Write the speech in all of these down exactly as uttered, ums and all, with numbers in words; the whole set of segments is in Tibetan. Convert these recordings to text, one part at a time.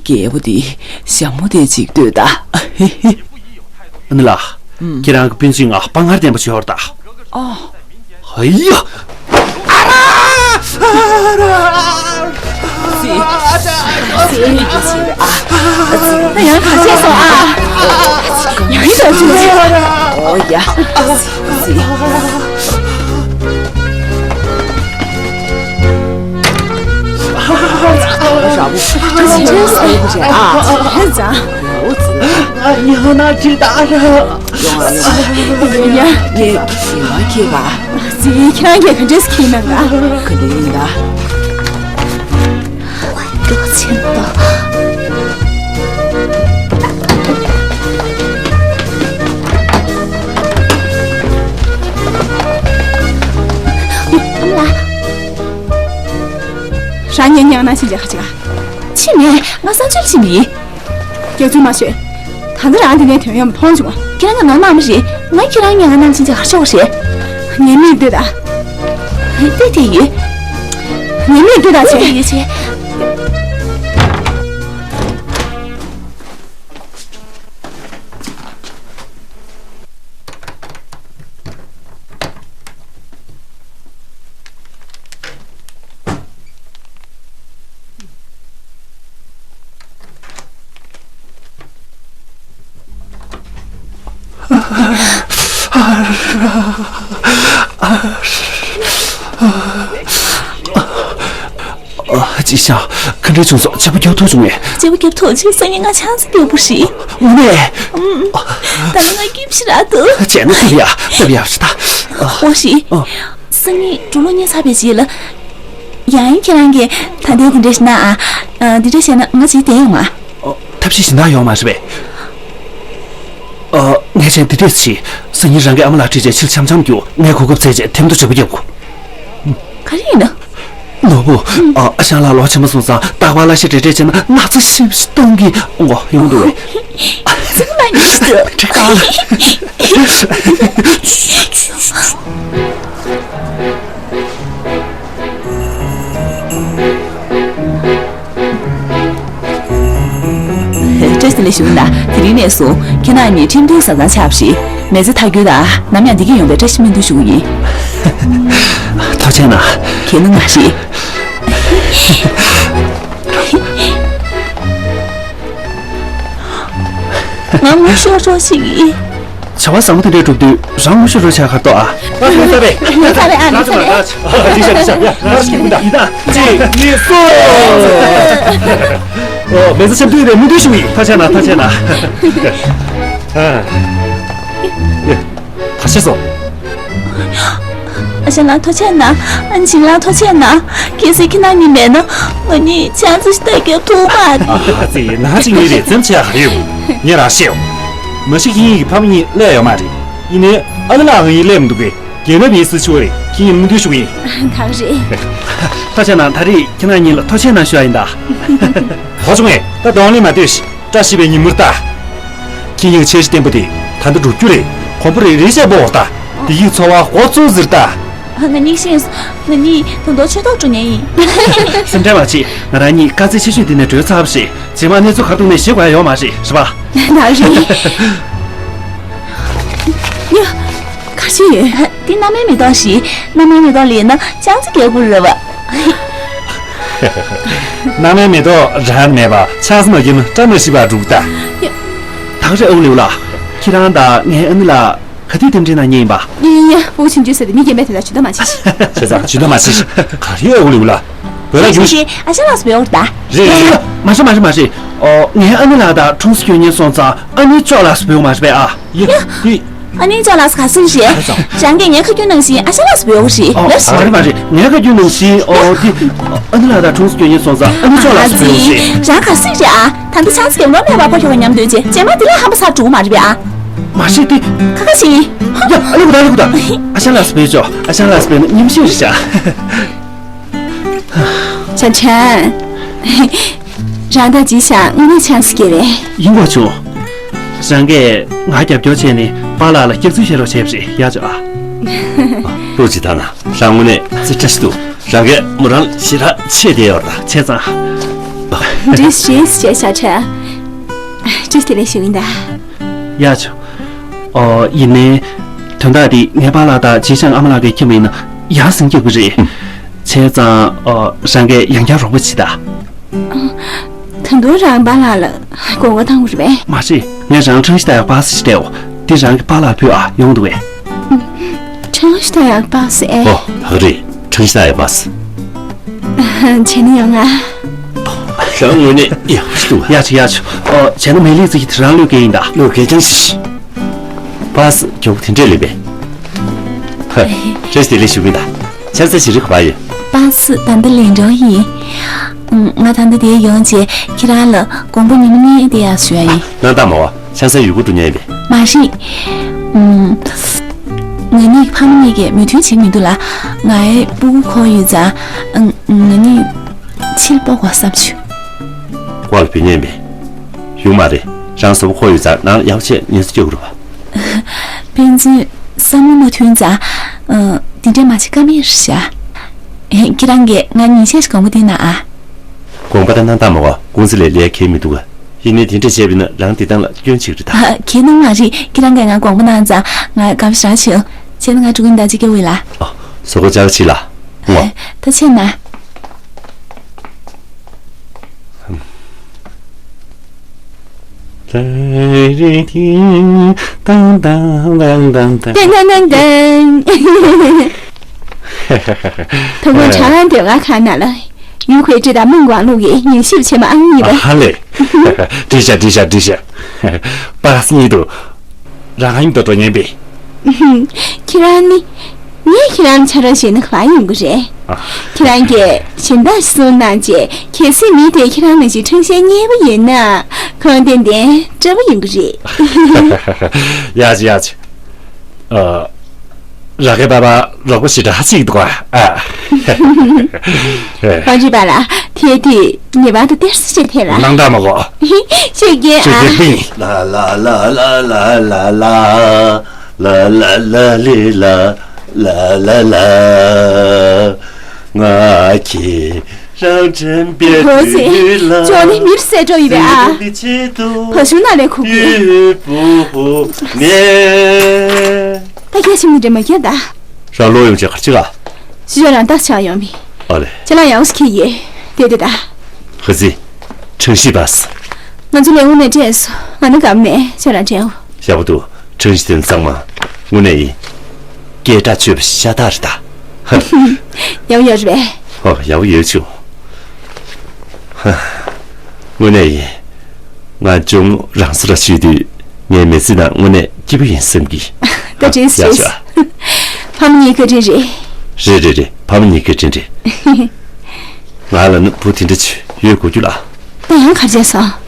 རྒྱལ་པོ་འདི་ཞྭ་མོ་དེ་ཅིག་ལྟོས་དང་། ཨ་ནི་ལགས། ཁྱེད་རང་གི་སྤུན་མཆེད་ང་དཔའ་ངར་ལྡན་པ་ཅིག་ཡོད་རེད་ད། ཨོ། ཧེ་ཡ། ཨ་ར། ཨ་ར། ཙི། ཙི། ད་ཡང་ག་བྱས་སོང་ཨ། ཡང་ཡིན་ཟེར་ཙི། ཨོ་ཡ། ཙི། ཨ་ར་བོ། ཙི་ཙི་ཨ་ཡོ་རེད་ཨ། ཧེ་ཙང་། ཨ་ཉི་ཧ་ན་ཁྲི་ད་ར། ཡོང་ཨ་ཡོང་ཨ། ཡོང་ཡ། ངས་ཡིན་པ་ཁྱེད་པ། ཙི་ཁྱེད་རང་གིས་ག་འདྲས་ཁྱེད་ན་ང་། ག་འདྲས་ཡིན་ད། སྐྱོ་ཆེན་པོ། ཨ་མ་ལགས། རང་ཉན་ཉན་ན་ཕྱིན་ཆད་ག་ཅིག་ཕྱིན་ནས་ང་གསང་སྤྱོད་ཕྱིན་པ་ཡིན། སྐྱག་རྫུན་མ་བཤད། ད་ལྟ་རང་དེ་ནས་དོན་ཡོད་མ་མཐོང་བྱུང་། ཁྱེད་རང་གི་ནོར་གནང་མ་རེད། ང་ཁྱེད་རང་ཉན་ང་གནང་ཕྱིན་ཆད་ག་ཤོག་རེད། ཉན་མི་ལྟོས་ད། ལྟོས་དེ་ཡོད། ཉན་མི་ལྟོས་ད་ལྟོས་དེ་ཡོད་ཆེ། ཨ། ཅི་བྱ། ག་འདྲ་བྱུང་སོང་། བྱས་པ་རྒྱབ་ཐུབ་བྱུང་ངས། བྱས་པ་རྒྱབ་ཐུབ་ཅིག་སང་ཉིན་ང་ཆང་ས་རྒྱག་པོ་རེད། དངོས་གནས། ཨུམ། ད་ལོ་ང་སྐྱིད་ཤི་ར་འདུག་བྱས་ན་ཐུབ་ཡ་ཐུབ་ཡ་ཞིག་ད། འོ་ཞིག་ཨ། སང་ཉིན་འབྲུག་ལོ་གཉིས་ཚར་བའི་རྗེས་ལ། ཡང་ཡིན་ཁྱེད་རང་གིས་ད་ལྟའི་དེ་འདྲ་ཞིག་གནང་ཨ། འདི་འདྲ་བྱས་ན་ང་ཅིག་བསྡད་ཡོང་ང་། ཨོ། ཐབས་ཤེས་གཞན་དག་ཡོད་མ་རེད་པས། ཨ། ངས་བྱས་འདི་འདྲས་བྱས། སང་ཉིན་རང་གི་ཨ་མ་ལགས་ཁྲིད་བྱས་ཕྱིར་འཆམ་འཆམ་རྒྱུགས། ངས་གོ་སྐབས་བཙལ་བྱས་ཐེམ་ཐོ་ཞེ་པོ་རྒྱབ་དགོས། ག་རེ་ཡིན་ན། ནོར་བུ། ཨ། ཨ་ཞང་ལགས་ལོ་ཆེན་པོ་སོང་ཙང་རྟག་པར་གླ་ཆ་འདྲ་འདྲ་བྱས་ན་ན་ཚ་ཞེ་པོ་ཞིག་གཏོང་གི། འོ་ཡོང་འདུག་བས། ཚིག་མ་ཉེས་སུ། ཁྲིག་ཁ་ལ། བཀྲ་ཤིས་བདེ་ལེགས་ཞུ་གི་ཡིན། དེ་རིང་ནས་བཟུང་ཁྱེད་རྣམ་གཉིས་ཁྲིམས་མཐུན་བཟའ་ཚང་ཆགས་པ་རེད། མི་ཚེ་མཐའ་འཁྱོལ་དང་ནམ་ཡང་བདེ་སྐྱིད་ཡོང་བའི་བཀྲ་ཤིས་སྨོན་འདུན་ཞུ་གི་ཡིན། ཐུགས་རྗེ་གནང་། གལ་ནི་ང་རེད། ང་ངུ་ཤོར་ཤོར་ཞིག་ཡིན། བྱ་བ་བཟང་པོ་དེ་འདྲ་སྒྲུབ་དུས་རང་ངུ་ཤོར་ཤོར་བྱ་ག་རེ་འདུག་ཨ། ང་ཚ་བས། ང་ཚ་བས་ཨ། ང་ཚ་བས། ཨ། འདི་ཤ་འདི་ཤ་ཡ། ང་ཤི་ཀུན་ད་ཡི་ད། གཅིག་གཉིས་གསུམ། ཨོ། མི་ཚེ་ཆེན་པོ་དེ་མུ་མཐུད་ཞུ་ཡིན། ཐག་ཆད་ན་ཐག་ཆད་ན། ཨ། ཡ། ཁ་ཤས་སོ། ཨ་ཞང་ལགས་ཐུགས་རྗེ་གནང་། ཨ་ནི་ཆིང་ལགས་ཐུགས་རྗེ་གནང་། གལ་སྲིད་ཁྱེད་རྣམ་གཉིས་མེད་ན་ང་གཉིས་ཆང་ས་ཞིག་ལྟ་རྒྱབ་ཐུབ་མ་རེད། ཨ་ཙི། ན་ཅིག་ངའི་རེ་འཛེམ་བྱེད་ཡག་ཡོད། ངས་རང་བཤད་ཡོང་། མ་གཞི་ཁྱེད་གཉིས་ཀྱི་ཕ་མ་གཉིས་སླེབས་ཡོད་མ་རེད། ཡིན་ནའི་ཨ་ནེ་ལགས་ང་གཉིས་སླེབས་མི་འདུག་གས། རྒན་ལགས་ཡིན་སྲིད་ཆུ་བ་རེད། ཁྱེད་གཉིས་མུ་མཐུད་ཞུ་གི་ཡིན། གང་རེད། ཐུགས་རྗེ་གནང་། ད་རེས་ཁྱེད་རྣམ་གཉིས་ལ་ཐུགས་རྗེ་གནང་ཞུ་ཡ་ཡིན་ད། གོ་བྱུང་ངས། ད་གདོང་ལེན་མ་ལྟོས་ཤིག་བཀྲ་ཤིས་པའི་ཉིན་མོར་ལྟ། ཁྱེད་གཉིས་ཀྱི་འཆར་གཞི་བརྟན་པོ་དེ་ད་ལྟ་འགྲུབ་རྒྱུ་རེད། གོམ་པ་རེ་རེ་བྱས་སྤོ་འོག་ལྟ། བདེ་སྐྱིད་འཚོ་བ་འགོ་བཙུགས་ཟེར་ལྟ། ང་གཉིས་ཤེས། ང་གཉིས་ད་དུང་ཆོས་ཐོག་འགྲོ་མཁན་ཡིན། སེམས་ཁྲལ་མ་བྱེད། ང་རང་གཉིས་དཀའ་ཚེགས་ཆེ་ཤོས་འདི་ནས་བྲོས་ཚར་བ་རེད། རྗེས་མ་གནས་ཚུལ་ག་རེ་འདུག་ནས་ཞེད་དགོས་ཡ་ཡོད་མ་རེད། རེད་པ། ད་རེད། ཡ། ག་རེ་ཡོད། འདི་མནའ་མའི་མེ་ཏོག་ཞིག་མནའ་མའི་མེ་ཏོག་ལེན་ན་ཆང་ས་རྒྱག་དགོས་རེད་པ། མནའ་མའི་མེ་ཏོག་རང་མེད་པ་ཆང་ས་མ་བརྒྱབ་ན་བཀྲ་མ་ཤིས་པ་འགྲུབ་ད། ད་ག་རེད་ཨོ་ལེའུ་ལགས། ཁྱེད་རང་དང་ངའི་ཨ་ནེ་ལགས་ག་དུས་རྟེན་འབྲེལ་གནང་མཁན་ཡིན་པ། ཡིན་ཡིན། ཕྲུ་གུ་ཆུང་ཆུང་ཟེར་ཏེ་མི་རྒན་པ་དེ་འདྲ་ཇུས་གཏོགས་མ་བྱེད་ཤིག་བྱས་ཙང་ཇུས་གཏོགས་མ་བྱེད་ཤིག་ག་རེ་ཨོ་ལེའུ་ལགས། བོད་ལ་རེད། རྒྱུ་ཞེས་ཨ་ཞང་ལགས་སུ་བོས་འོར་ད། རེད་རེད། མ་རེད་མ་རེད་མ་རེད། ཨོ། ངའི་ཨ་ནེ་ལགས་དང་ཁྲོམ་སུ་སྐྱོད་མཁན་སོང་ཙང་ཨ་ནེ་ཅོག་ལགས་སུ་བོས་མ་རེད་པས་ཨ། ཡ། ཡ། ཡ། ཨ་ནེ་ཅོག་ལགས་སུ་ག་སུ་རེད། རང་གིས་ངའི་ཁ་རྒྱུན་ནང་བཞིན་ཨ་ཞང་ལགས་སུ་བོས་འོར་ཞིག་ཨོ། ལགས་སོ། མ་རེད་མ་རེད། ངའི་ཁ་རྒྱུན་ནང་བཞིན་ཨོ་དེ། ཨ་ནེ་ལགས་དང་ཁྲོམ་སུ་སྐྱོད་མཁན་སོང་ཙང་ཨ་ནེ་ཅོག་ལགས་སུ་བོས་འོར་ཞིག་རང་ག་སུ་རེད་ཨ། ད་ལྟ་ཆང་ས་རྒྱབ་ནོར་མེད་པ་ཕ་ཁྱོ་ག་མཉམ་སྡོད་རྗེས་རྗེས་མ་དེ་ལས་ཧམ་པ་ཚ་འགྲོ་གི་མ་རེད་པས་ཨ། མ་ཤེས་ཏེ། ཁ་ཁ་ཞིག་ཡ། ཨ་ལེ་གུ་ད་ཨ་ལེ་གུ་ད། ཨ་ཞང་ལགས་སུ་བོས་ཆོག་ཨ་ཞང་ལགས་སུ་བོས་ན་ཉམས་ཤིག་རེད་ཤག་ཆང་ཆང་། རང་ད་ཅི་ཤག་དངོས་གནས་ཆང་ས་རྒྱབ་པས། ཡིན་དགོས་བྱུང་། རང་གིས་ང་རྒྱབ་སྐྱོར་བྱས་ནས་པཱ་ལགས་ལ་སྐྱག་རྫུན་བཤད་རོགས་བྱས་པ་རེད། ཡ་ཅོ་ཨ། ལོ་ཅི་ད་ན་རང་དངོས་གནས་ཙི་བཀྲ་ཤིས་འདུག་རང་གིས་མོ་རང་ཞེ་དྲག་ཆེ་བསྡད་ཡོད་རེད་ད། བྱས་ཙང་། བཀྲ་ཤིས་བཀྲ་ཤིས་བྱས་ཤག་ཁྲ། བཀྲ་ཤིས་བདེ་ལེགས་ཞུ་གི་ཡིན་ད། ཡ་ཆོ། ཨོ་ཡིན་ནའི། དོན་དག་འདི་ངའི་པཱ་ལགས་དང་ཅི་ཤང་ཨ་མ་ལགས་ཀྱིས་ཁྱེར་བ་ཡིན་ན་ཡང་སེམས་སྐྱོ་གི་རེད། བྱས་ཙང་ཨོ་རང་གིས་ཡང་བསྐྱར་རོགས་པ་བྱེད་ད། ད་དུང་རང་པཱ་ལགས་ལ་དགོངས་པ་བཏང་དགོས་རེད་པས། མ་རེད། ངས་རང་བཀྲ་ཤིས་རྟགས་ཡག་པ་སེ་སྤྲད་འོ། འདི་རང་གི་པཱ་ལགས་ཕུལ་ཨ། ཡོང་འདུག་གས། བཀྲ་ཤིས་རྟགས་ཡག་པ་སེ། ཨོ་ཧ་གི་རེད། བཀྲ་ཤིས་རྟགས་ཡག་པ་སེ། བྱས་ན་ཡོང་ང་། ཞང་ངོས་ནས་ཡག་པོ་ཞིག་འདུག་ཡ་ཆི་ཡ་ཆི། ཨོ་བྱས་ན་མེ་ལི་ཙི་ཡི་དེ་རང་བློས་འགེལ་ཡིན་ད། བློས་འགེལ་ཀྱང་ཞིག་པཱ་སེ་མགྱོགས་པོ་དེ་འདྲས་ལེན་པས། ཧ། བཀྲ་ཤིས་བདེ་ལེགས་ཞུ་གི་ཡིན་ད། ཆང་ས་ཞིག་རིག་པ་ཡོད། པཱ་སེ་ད་ལྟ་ལན་གྲོ་ཡིན། ང་ད་ལྟ་དེར་ཡོང་རྗེས་ཁྱེད་རང་ལ་དགོངས་པ་ཉིན་མོ་གཉིས་དེ་ཡག་ཞུ་ཡ་ཡིན། སྣང་དག་མ་བ། ཆང་ས་ཡོད་དགུ་འགྲོ་མཁན་ཡིན་པས། མ་རེད། ང་གཉིས་ཕ་མ་གཉིས་ཀས་མོས་མཐུན་བྱེད་མི་འདུག་ལ། ང་ཨའི་སྤུ་གུ་འཁོར་ཡོད་ཙང་། ང་གཉིས་ཕྱིར་སྤོ་དགོས་བསམ་བྱུང་། ཁོ་ལ་བུད་མཁན་ཡིན་པས། ཡོང་མ་རེད། རང་བཟོ་པོ་འཁོར་ཡོད་ཙང་ནང་ལ་ཡག་པོ་བྱས་ངལ་གསོ་སྐྱོབ་དགོས་རེད་པ། ཕན་ཚུན་བསམ་བློ་མ་མཐུན་ཙང་། ཨ། དེ་འདྲས་མ་བྱེད་ཀ་མེད་རེད་ཤག་ཁྱེད་རང་གིས་ང་ཉིན་ཤས་ཤིག་དགོངས་པ་བཏང་ན་ཨ། དགོངས་པ་དང་སྣང་དག་མ་བ་དགོངས་ཚུལ་ལས་ལས་ཁེལ་མི་འདུག་ག་ཡིན་ནའི་དེ་འདྲ་བྱས་པ་ཡིན་ན་རང་བདེ་ཐང་ལ་སྐྱོན་ཅིག་རེད་ད། ཨ། ཁྱེད་རང་མ་རེད། ཁྱེད་རང་གིས་ང་དགོངས་པ་གནང་ཙང་ང་དགའ་པོ་ཞེ་དྲག་བྱུང་། བྱས་ན་ང་འགྲོ་གི་ཡིན་ད། ཅི་སྐྱེ་བོ་ཡིན་ལ། ཨ། བཟོ་ཁོ་ཅག་ཅི་ལ། ངོ་། ད་ཕྱིན་ན། ཏན་ཏན་ཏན་ཏན། ཐུགས་དགོངས་ཁྲ་ལམ་ཟློས་གར་ཁང་ནང་ལ་ཡུ་ཁུའེ་ཀྲི་དང་མིང་ཝང་ལུའུ་ཡིས་མྱུལ་ཞིབ་བྱེད་མ་ཨང་གཉིས་པ། ཨ་ཧ་ལེ། འགྲིག་ཤག་འགྲིག་ཤག་འགྲིག་ཤག་པཱ་སེ་གཉིས་འདུག་རང་ཨིན་དུ་འགྲོ་ཉན་པས། ཁྱེད་རང་ནི། ངས་ཁྱེད་རང་ཆ་རོགས་བྱས་ན་ག་པར་ཡོང་གི་རེད། ཨ། ཁྱེད་རང་གིས་གཞན་དག་གསུངས་གནང་རྗེས་གལ་སྲིད་མི་དེས་ཁྱེད་རང་ནང་བཞིན་ཁྲང་ཤན་རྙེད་པ་ཡིན་ན། ཁོང་ཏན་ཏན་སྐྲག་པ་ཡོང་གི་རེད། ཡ་ཅི་ཡ་ཅི། ཨ། ར་གའི་པ་པ་རོགས་པ་ཞེ་དྲག་ཅིག་འདུག་ཨ། ཁོང་ཁྲིད་པ་ལ་དེ་དུས་ངེས་པར་དུ་གཏེར་སྲིད་ཅིག་འཐེན་ལ། སྣང་དག་མ་གོ། ཤེས་ཀྱི་ཤེས་ཀྱི་ཨ། ལ་ལ་ལ་ལ་ལ་ལ་ལ་ལ་ལ་ལ་ལ་ལ་ལ་ལ། ང་ཁྱེད་རང་དྲན་པའི་ཧོ་སེ། དུས་ལ། ཅོ་ནི་མིར་སེ་འགྲོ་ཡོད་པས་ཨ། སེམས་ཀྱི་ཆེད་དུ་བ་ཤུང་ན་ལས་ཁུག་གི། ཡུལ་པོ་ནས། ད་ཁྱེད་ཤིང་ནི་འདྲེ་མ་ཁྱེད་ད། རང་ལོ་ཡོང་ཆེ་གར་ཅི་ག་ཤི་ཤོ་རང་ཏག་ཆག་ཡོང་མི། ཨ་ལེ། ཁྱེད་ལ་ཡང་ཤི་ཁྱི་ཡེ། དེ་དེ་ད། ཧ་ཟི། ཁྲང་ཤི་བ་སི། ང་ཚོ་ལས་འོང་ནས་བྲེས་སོ། ང་ནི་གམ་ནས་ཁྱེད་ལ་བྲེས་འོ། ཡག་པོ་འདུག་ཁྲང་ཤི་དོན་ཚང་མ། དངོས་གནས་ཡིན། སྐད་གྲགས་ཆོད་པ་ཤ་སྟག་རེད་ད། ཧ། ཡག་པོ་ཡོད་རེད་པས། ཧོ་ཡག་པོ་ཡོད་ཆུ། ཧ། དངོས་གནས་ཡིན། ང་ཅུང་རང་སོར་ཞུས་དུས་ངའི་མི་ཚེ་ནང་དངོས་གནས་སྐྱིད་པོ་ཡིན་བསམ་གི། ད་བྲིས་ཡ་བྲིས། ཕ་མ་གཉིས་བཀའ་དྲིན་རེད། རེད་རེད་རེད། ཕ་མ་གཉིས་བཀའ་དྲིན་རེད། ང་ལ་ནི་བུ་དེ་འདྲ་ཅིག་ཡོད་དགོས་རྒྱུ་ལ། ད་ཡང་གར་བྱས་སོང་།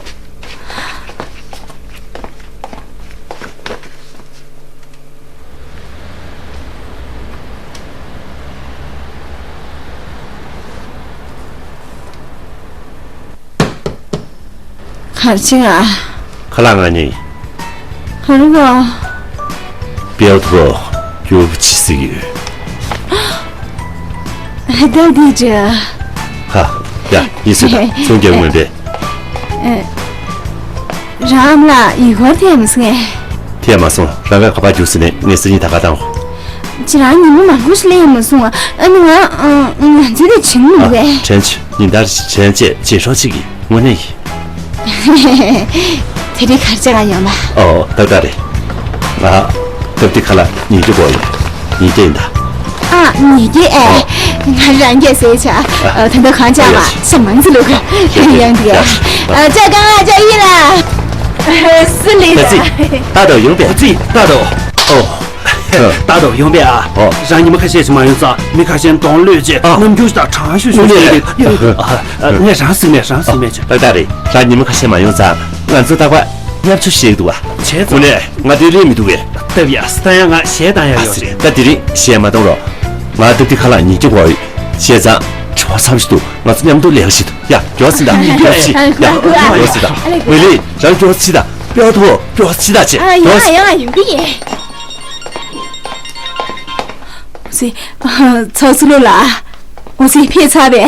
གར་ཕྱིན་ཨ། ཁ་ལག་ང་ཉིད། གར་བ། དཔལ་ཐོ་སྐྱོ་བོ་ཅི་ཟིག་ཡོད། ཧ་ད་དེ་ཅི། ཧ། ཡ་ཡིན་ཟེར་ད་ཚོང་རྒྱག་མིན་པས། རང་ལ་ཡིག་སྐོར་ཐེབས་མི་སྲིད་ངས། ཐེབས་མ་སོང་། རང་ག་ག་པར་རྒྱུགས་ཟེར་ནས་ངས་སང་ཉིན་ད་ག་བཏང་། ཁྱེད་རང་ཉིན་མོ་མང་པོ་ཞིག་ལས་ཡོང་མ་སོང་ཨ། ཨ་ནི་ང་ང་ཚོའི་དེ་བྱིན་མི་འདུག་གས། དྲན་ཆེ། ཉིན་ལྟར་དྲན་ཆེ་བྱེད་སྲོག་ཅིག་གི་དངོས་གནས་ཡིན། དེ་རིང་གར་བྱེད་ག་ཡོང་ལ། ཨོ་ཏག་ཏག་རེད། ང་སྟབས་བདེ་ཁ་ལག་ཉིས་བརྒྱ་དགོས་ཡོད། ཉིས་བརྒྱ་ཡིན་ད། ཨ། ཉིས་བརྒྱ་ཨེ། ང་རང་གིས་ཟས་བྱ། ད་ལྟ་གང་ཅག་མ་ཤ་མང་ཙི་ལུག་ཡང་དེ་ག་ཅག་གང་ལ་ཅག་ཡིན་ལ། སི་ལི་ད་ཙི། ད་དོ་ཡོང་པས། ཙི་ད་དོ། ཨོ། ད་དོ་ཡོང་པས་ཨ། ཨོ། རང་ཉི་མ་ཁ་ཤས་ཤིག་མ་ཡོང་ཙང་མི་ཁ་ཤས་གདོང་ལོད་ཅེས་ཨ། རྣམ་འགྱུར་དང་དྲང་ཤོས་ཤོས་ཤིག་ཡོད། ངས་རང་གཟིགས་ནས་རང་གཟིགས་མེད་ཅེས། ལྟ་ལྟ་རེད། རང་ཉི་མ་ཁ་ཤས་མ་ཡོང་ཙང་ང་ཚོ་རྟག་པར་མཉམ་ཞུགས་བྱེད་ཀྱི་འདུག་བ། བྱས་ཙང་། དངོས་གནས་ང་དེ་རེད་མི་འདུག་བས། སྟབས་ཡག་ད་ཡང་ང་གཞས་བཏང་ཡག་ཡོད་རེད། ད་དེ་རིང་གཞས་མ་གཏོང་རོགས། ང་སྟབས་བདེ་ཁ་ལག་ཉིས་བརྒྱ་དགོས་ཡོད། བྱས་ཙང་དྲི་བ་ཙམ་ཞིག་འདུག་ང་ཚོ་མཉམ་དུ་ལས་ཀ་བྱེད་དུ། ཡ། མགྱོགས་སེ་ད། མགྱོགས་སེ། ཡ། མགྱོགས་སེ་ད། མི་ལི། རང་མགྱོགས་སེ་ད། ཕྱོགས་ཐུ་བོ་མགྱོགས་སེ་ད་ཅེ། ཨ། ཡ་ཡ་ཡོང་གི་ཡིན། འོ་ཙི། ཚོགས་སུ་ལོ་ལ། འོ་ཙི་ཕེ་ཚ་བས།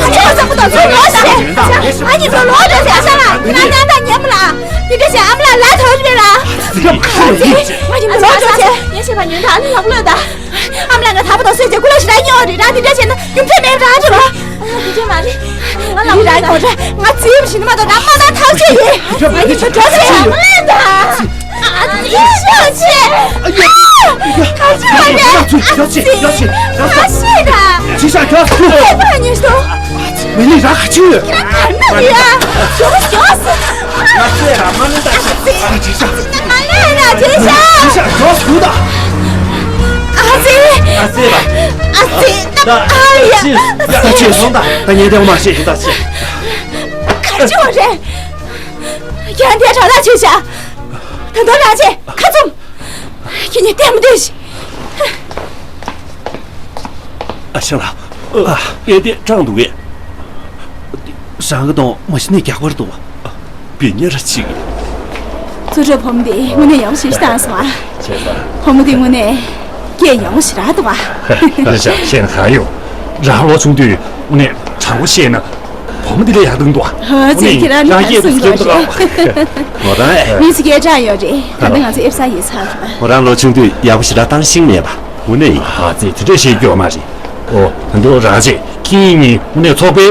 ཁྱེད་ཚོ་ཚང་མ་དང་ཚུར་ལོག་ཤོག་ཨ་ནི་ཚོ་ལོག་འགྲོ་ཟེར། ཨ་ཤ་ལགས། ང་ཉམས་ད་ཉམས་ལ། དེ་འདྲ་བྱས་ཨ་མ་ལགས་ལ་ཐོར་རེད་ལ། ཨ་ཙི། ང་ཉམས་ད་ལོག་འགྲོ་ཟེར། ངས་བཤད་པ་ཉོན་དང་ཨ་ནི་ལབ་ལོས་ད། ཨ་མ་ལགས་ང་ད་བར་དུ་སོས་ཚེ་ཀུ་ལ་ཞིག་ར་ཉོ་རེད་ར། དེ་འདྲ་བྱས་ན་རྒྱུ་མཚན་མེད་ར་འགྲོ་ལ། ཨ་དེ་འདྲ་མ་རེད། ང་ ལ་རང་གོ་ཆ་ང་ཚིམ་བཞིན་མ་གཏོགས་ད་མ་ད་ཐག་ཆོད་ཡིན། ཨ་ནི་ཁྱོད་འགྲོ་ཆེ་ཡང་ལེན་ད། ཨ་ཙི་ཤོག་ཆེ། ཨ་ཡ། ཁ་ཆེ་བ་རེད། ཨ་ཙི་ཁ་ཤེས་ད། ཅི་ཤ་ཁྱོད་ཁྱོད། ཨེ་ཕ་ཉེ་ཤོ། མི་ལི་ར་ཁ་ཆེ་ཡོད། ཁྱོད་ད་ཡ། ཤོག་ཤོག་སི། ཨ་ཙི། ཨ་ལེ་ན་ཅི་ཤ། ཅི་ཤ་ཁྱོད་ཤོག་ད། ཨ་ཙི། ཨ་ཙི། ཨ་ཙི། ད་ཨ་ཡ། ད་ཅི་སོང་ད། ད་ཉེ་དེ་མ་ཤེས་ཤོག་ད་ཤེས། ཁ་ཆེ་བ་རེད། ཡང་དེ་དྲག་ད་ཆོས་བྱ། ད་དུང་རང་ཆེ་ཁ་ཚུམ། ཁྱེད་གཉིས་ལྟད་མོ་ལྟོས་ཤིག་ཨ་ཤ་ལགས། ཨ། ངས་དེ་སྐྲག་འདུག་གས། རང་གི་གདོང་མ་གཞི་ནས་རྒྱགས་པར་འདུག་བ། བི་ཉེ་ར་ཅིག་གཙོ་གྲོགས་བུ་མོ་དེ་དངོས་གནས་ཡག་པོ་ཞེ་ཞིག་བཏང་སོང་ཨ། བྱས་ཙང་། བུ་མོ་དེ་དངོས་གནས་སྐད་ཡག་པོ་ཞེ་དྲག་འདུག་ཨ། རེད་ཤག་བཤད་ན་གང་ཡོད། རང་ལོ་ཆུང་དུས་དངོས་གནས་དྲང་པོ་བཤད་ན། བུ་མོ་འདི་ལས་ཡག་འདུག་འདུག་ཨ། ཨ་ཙི་ཁྱེད་རང་ནི་ག་རེ་གསུང་གི་རེད། མོ་རང་ཨེ། མི་ཚེ་སྐད་གྲགས་ཡོད་རེད། ད་ལྟ་ང་ཚོ་ཨེབ་ས་ཡིན་ཚར་རེད། མོ་རང་ལོ་ཆུང་དུས་ཡག་པོ་ཞེ་དྲག་བཏང་ཤེས་མེད་པ། དངོས་གནས་ཡིན། ཨ་ཙི་དེ་འདྲས་བཤད་རྒྱུ་ཡོད་མ་རེད། ཨོ་ད་དུང་རང་རྗེས་ཁྱེད་གཉིས་དངོས་གནས་ཚོགས་པའི་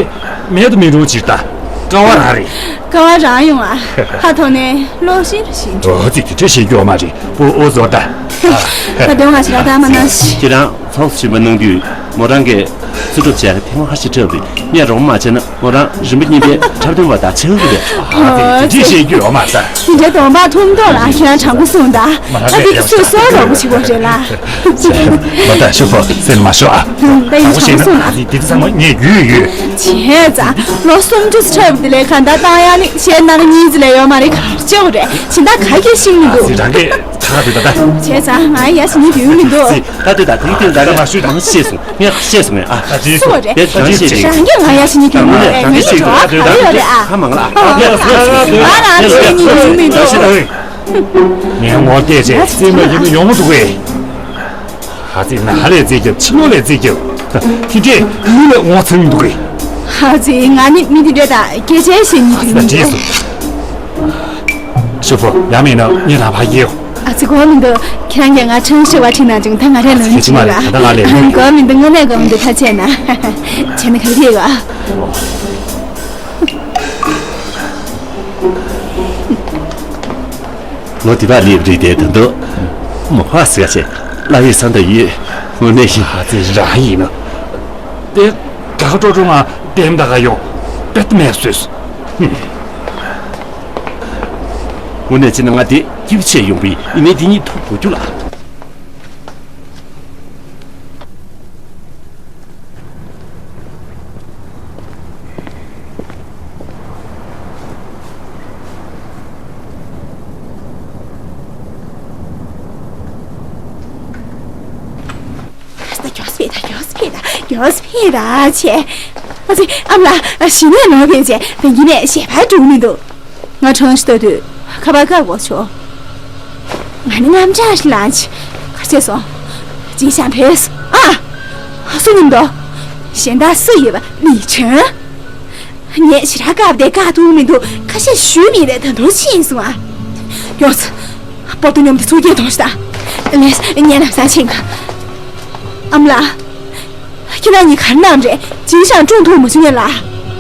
མེད་དུ་མི་རུང་ཅིག་ད། ཀ་བ་རང་རེད། ཀ་བ་རང་ཡོང་ཨ། ཁ་ཐོག་ནས་ལོག་ཤེས་རུ་ཤེས་འགྲོ། ཨ་ཙི་དེ་འདྲས་བཤད་རྒྱུ་ཡོད་མ་རེད། ཨོ་ཨོ་བཟོ་ད། ད་དུང་ང་ཞེ་དྲག་བཏང་མ་གནང་ཞིག་ཁྱེད་རང་ཚོགས་ཞུགས་པ་གནང་དུས་མོ་རང་གིས་རྩོད་སྒྲུབ་བྱས་ཐེངས་མ་ཁ་ཤས་འཁྲབ་རེད། ངས་རོགས་མ་བྱས་ན་མོ་རང་རིམ་པ་གཉིས་པའི་འཁྲབ་སྟོན་པ་དང་ཆགས་ཀྱི་རེད། ཨ་ཙི་དེ་འདྲས་བཤད་རྒྱུ་ཡོད་མ་རེད། དེ་འདྲའི་གདོང་པ་ཐུང་ཐོག་ལ་ཁྱེད་རང་དྲང་པོ་གསུངས་ད། ཨ་འདི་སུས་སོ་རོགས་པོ་བྱེད་དགོས་རེད་ལ། མ་ད་ཤོག་ཤོག་སེམས་མ་ཤོག་ཨ། ད་ཡིན་དྲང་པོ་གསུངས་ན། ཨ་ཙི་དེ་ཚང་མ་ངས་རྒྱུས་ཡོད། བྱས་ཙང་ལོ་སུམ་ཅུ་འཁྲབ་དེ་ལས་གང་ལྟར་བཏང་ཡག་ནི་གཞས་སྣ་གཉིས་ཙམ་ལས་ཡོད་མ་རེད། ག་རེ་བྱེད་དགོས་རེད། གཞན་དག་ག་གེ་ཤེས་མི་འདུག་ཨ་ཙི་རང་གིས་ད་ག་དུས་ད་ལྟ། བྱས་ཙང་ང་ཡ་ཞིག་ནི་རྒྱུས་མི་འདུག་ཨ་ཙི་ད་དུས་ད་དེ་དེ་ད་ད་མ་ཤོད་མང་ཤེས་སོང་། ངས་ཤེས་སོང་ངས་ཨ། ཨ་ཙི་སུ་བ་རེད། དེ་རང་ཤེས་རེད། རང་གིས་ང་ཡ་ཞིག་ནི་རྒྱུས་མི་འདུག་ངས་ཤེས་སོང་། ད་དུས་ད་དེ་ཁ་མང་ལ་ཨ། ང་རང་ཤེས་སོང་། ང་རང་ཤེས་ནི་རྒྱུས་མི་འདུག་ངས་ངོ་བལྟས་རྗེས་སེམས་ལ་ཡིད་མི་ཡོང་མི་འདུག་གས། ཨ་ཙི་ནང་ལ་རྩིས་རྒྱབ་ཕྱི་ལོགས་ལ་རྩིས་རྒྱབ། དེ་འདྲས་མི་ལ་ངོ་ཚ་མི་འདུག་གས། ཨ་ཙི་ང་ནི་མི་དེ་འདྲས་དང་སྐད་ཆ་བཤད་ནི་དེ་ད་མི་འདུག་བྲིས་སོང་། ཤོག་བུ་ཡང་མིན་ན་ངས་རང་ཕར་སྐྱེལ། ཨ་ཙི་དགོས་མི་འདུག་ཁྱེད་རང་གིས་ང་ཁྲང་ཧྲི་བ་ཁྲིད་ན་ཅུང་ད་ང་རས་ལོན་ཁྱེད་ཅི་ཅིག་མ་ཡོད་རེད། ད་ང་ལས་ཨ། དགོས་མི་འདུག་དངོས་གནས་དགོས་མི་འདུག་ཐ་ཆད་ན། བྱས་ན་ག་རེ་ཡོད་ཨ། ལོ་དེ་བ་ལེབ་རིགས་དེ་ད་དུང་མོ་ཧ་སི་ག་ཆེ་ལ་ཡོད་ས་འདི་ཡོད། དངོས་གནས་ཤིང་ཧ་ཙི་རང་ཡིན་ན། དེ་ག་ག་ཀྲོ་ཀྲོ་ང་དེམ་ད་ག་ཡོང་པེད་མེད་སོས། དངོས་གནས་ཅི་ན་ང་དེ་སྐྱིད་ཆེ་ཡོང་པའི་ཡིན་ནའི་དེ་གཉིས་ཐུག་དགོས་རྒྱུ་ལ། ད་མགྱོགས་སེ་ཕེབས་ད། མགྱོགས་སེ་ཕེབས་ད། མགྱོགས་སེ་ཕེབས་ད་བྱས། ཨ་ཙི་ཨ་མ་ལགས། གཞི་ནས་ལོག་ཕེབས་བྱས་དེ་གི་ནས་ཞལ་པར་འགྲུབ་མི་འདུག་ང་ཁྲང་ཤི་ལྟ་དུས་ཁ་པར་བཀག་དགོས་བྱུང་། ང་ནི་རྔམ་སྐྲག་ཞིག་ལངས་བྱས། ག་རེ་བྱས་སོང་། ཅིན་ཤང་བུས། ཨ། སུ་ཡིན་མདོག་གཞན་དག་སུ་ཡིན་པ། ལི་ཁྲེན། ངས་ཞེ་དྲག་བཀག་པ་དེ་བཀག་ཐུབ་མི་འདུག་ཁ་ཤས་ཞུས་མེད་པས་ད་དུང་ཕྱིན་སོང་ཨ། མགྱོགས། པོ་ཏོ་སྙོམས་དེ་ཚུར་སྐྱེལ་གཏོང་ཞིག་དང་། ལེས་ངས་ལམ་སང་ཕྱིན་ག་ཨ་མ་ལགས། ཁྱེད་རང་གཉིས་ག་རེ་གནང་རེད། ཅིན་ཤང་བཀྲོངས་ཐུབ་མ་བྱུང་ངས་ལ།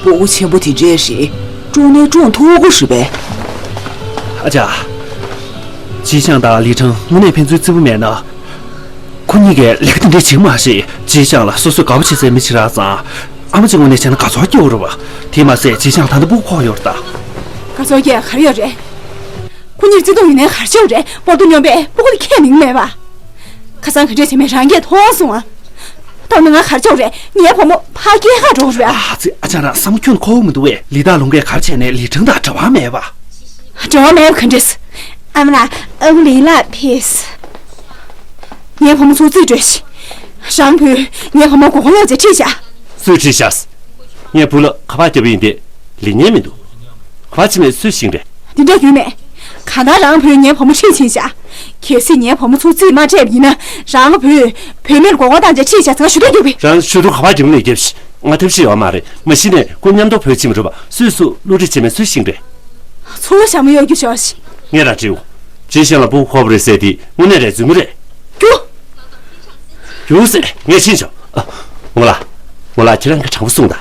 སྤོ་བོ་ཆེན་པོ་དེ་འདྲས་རེད། བཀྲོངས་ནས་བཀྲོངས་ཐུབ་ཀྱི་རེད་པས། ཨ་ཅག་ཅིན་ཤང་དང་ལི་ཁྲང་དངོས་གནས་ཕན་ཚུན་བརྩི་བ་མེད་ན། ཁོ་གཉིས་ཀས་ལས་ཀ་དེ་འདྲས་བྱེད་མ་ཤེས། ཅིན་ཤང་ལ་སོ་སོས་དགའ་པོ་བྱེད་སའི་མི་ཞིག་རག་ཙང་། ཨ་མ་ཅིག་ངོས་ནས་བྱས་ན་དགའ་ཚོར་སྐྱེ་བོ་རེད་པ། དེ་མ་ཟད་ཅིན་ཤང་ད་ལྟ་སྤུ་གུ་ཁོག་ཡོད་རེད་ད། དགའ་ཚོར་སྐྱེ་ག་རེ་ཡོད་རེད། ཁོ་གཉིས་བརྩེ་དུང་ཡོད་ནའི་ག་རེ་བྱེད་རེད། པོ་ཏོ་སྙོམས་པས་སྤུ་གུ་དེ་ཁས་ལེན་མེད་པ། ཁ་སང་ག་འདྲས་བྱས་མེད་རང་གིས་མཐོང་སོང་ཨ། ད་ནི་ང་ག་རེ་བྱེད་རེད། ངའི་བུ་མོ་ཕ་སྐྱེལ་ག་འགྲོ་རེད་ཨ། ཨ་ཙི་ཨ་ཅག་རང་བསམ་བློ་ཁྱོན་འཁོར་མི་འདུག་བས། ལི་ཏཱ་ལུང་གིས་ག་རེ་བྱས་ནས་ལི་ཁྲང་དང་འབྲེལ་བ་མེད་པ། འབྲེལ་བ་མེད་པ་ག་འདྲས། ཨ་མ་ལགས། ཨ་ཁུ་ལི་ལགས་ཕེབས། ངའི་བུ་མོ་ཚུར་རྩིས་སྤྲོད་ཤིག་རང་བུས་ངའི་བུ་མོ་མགོ་སྐོར་གཡོག་བྱས་ཁྲིད་བཞག་སུས་ཁྲིད་བཞག་ངའི་བུ་ལ་ཁ་པར་བརྒྱབ་པ་ཡིན་ཏེ། ལེན་མཁན་མི་འདུག་ཁ་པར་བྱེད་མཁན་སུས་ཤེས་རེད། འདི་འདྲ་ཡོད་མེད། གང་ལྟར་རང་བུས་ངའི་བུ་མོ་ཁྲིད་ཕྱིན་བཞག་གལ་སྲིད་ངའི་བུ་མོ་ཚུར་རྩིས་མ་སྤྲད་པ་ཡིན་ན། རང་བུས་བུད་མེད་ལ་མགོ་སྐོར་བཏང་བྱས་ཁྲིད་བཞག་ཟེར་ང་ཞུ་གཏུག་རྒྱོབ་པས། རང་ཞུ་གཏུག་ག་པར་རྒྱབ་ནས་རྒྱབ་ཤིག་ང་ཐབས་ཤེས་ཡོད་མ་རེད། མ་གཞི་ནས་ཁོ་མཉམ་དུ་བུད་ཕྱིན་པ་རེད་པ། སུས་སུ་བསླུ་བྲིད་བྱས་མེད་སུས་ཤེས་རེད། ཚུར་ལ་ཞྭ་མོ་གཡོག་རྒྱུ་ཤོག་ཤིག་ངས་རང་དྲིའོ། ཅིན་ཤང་ལ་སྤུ་གུ་ཁོག་པ་རེད་ཟེར་དེ་དངོས་གནས་རེད་རྫུན་མ་རེད། རྒྱུགས། རྒྱུགས་ཟེར་ངས་ཕྱིན་ཆོག་ཨ། མོ་ལ། མོ་ལ་ཁྱེད་རང་གིས་དྲང་པོ་གསུངས་དང་།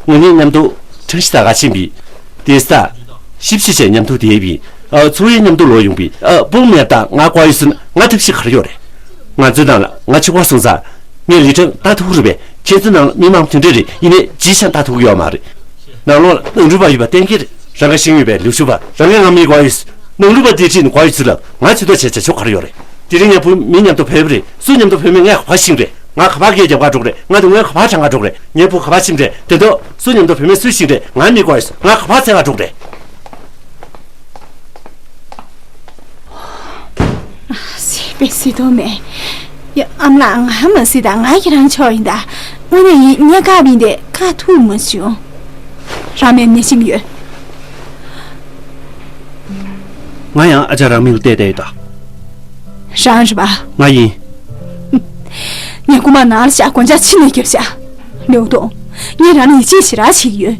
ངོ་ནི་མཉམ་དུ་ཁྲང་ཤི་ད་ག་ཕྱིན་པའི་དེ་ས་ཞིབ་ཞིབ་བྱས་མཉམ་དུ་བསྡད་པའི་ཚོ་ཡི་མཉམ་དུ་ལོ་ཡོང་པའི་བུ་མེད་ད་ང་བཀའ་ཡོད་ཟིན་ང་ཐབས་ཤིག་གར་ཡོད་རེད། ང་ཚོའི་ནང་ལ་ང་ཆུ་བ་སོང་ཙང་ངས་ལི་ཁྲང་ལྟ་ཐུབ་རེད་པས། ཁྱེད་ཚོའི་ནང་ལ་མི་མང་དེ་འདྲས་རེད། ཡིན་ནའི་ཇི་ཤང་ལྟ་ཐུབ་ཡོད་མ་རེད། ནང་ལོགས་ལ་ནང་རུལ་པ་ཡོད་པ་གཏན་འཁེལ་རེད། རང་ག་ཤེས་ཡོད་པས་ལེའུ་ཞུ་བ་རང་གའི་ང་མི་གོ་ཡོད། ནང་རུལ་པ་དེ་ཁྲིད་ནས་གོ་ཡོད་ཚུལ་ལ་ང་ཚོས་ད་བྱས་བྱས་ཆོག་གར་ཡོད་རེད། དེ་རིང་ངའི་བུ་མི་མཉམ་དུ་ཕེབས་རེད། སུ་མཉམ་དུ་ཕེབས་མིན་ངས་ག་པར་ཤེས་རེད། ང་ག་པར་སྐད་རྒྱབ་ག་འགྲོ་རེད། ང་དེ་སྔོན་ག་པར་དྲན་ག་འགྲོ་རེད། ངའི་བུ་ག་པར་ཕྱིན་རེད། དེ་དུས་སུ་མཉམ་དུ་བུད་མེད་སུས་ཤེས་རེད། ང་མི་གོ་ཡོད། ང་ག་པར་འཚོལ་ག་འགྲོ་རེད། སྲིད་པའི་སྲིད་དོ་མེད། ཡ་ཨ་མ་ལགས། ང་མ་སྲིད་ད་ང་ཁྱེད་རང་ཆོག་ཡིན་ད། དངོས་གནས་ཡིན། ངས་བཀག་པ་ཡིན་ཏེ་བཀག་ཐུབ་མ་བྱུང་། རང་མེད་ནས་ཤིང་ཡོད། ང་ཡང་ཨ་ཅག་རང་མིག་ལ་བལྟས་བསྡད་ཡོད་ད། རང་རེད་པ། ང་ཡིན། ངས་རྐུ་མ་ནང་ལ་བཞག་སྒོ་ལྕགས་ཕྱི་ནས་བརྒྱབ་བཞག་ལེའུ་ཏོང་། ངས་རང་ལ་ཡིད་ཆེས་ཞེ་དྲག་བྱེད་ཀྱི་ཡོད།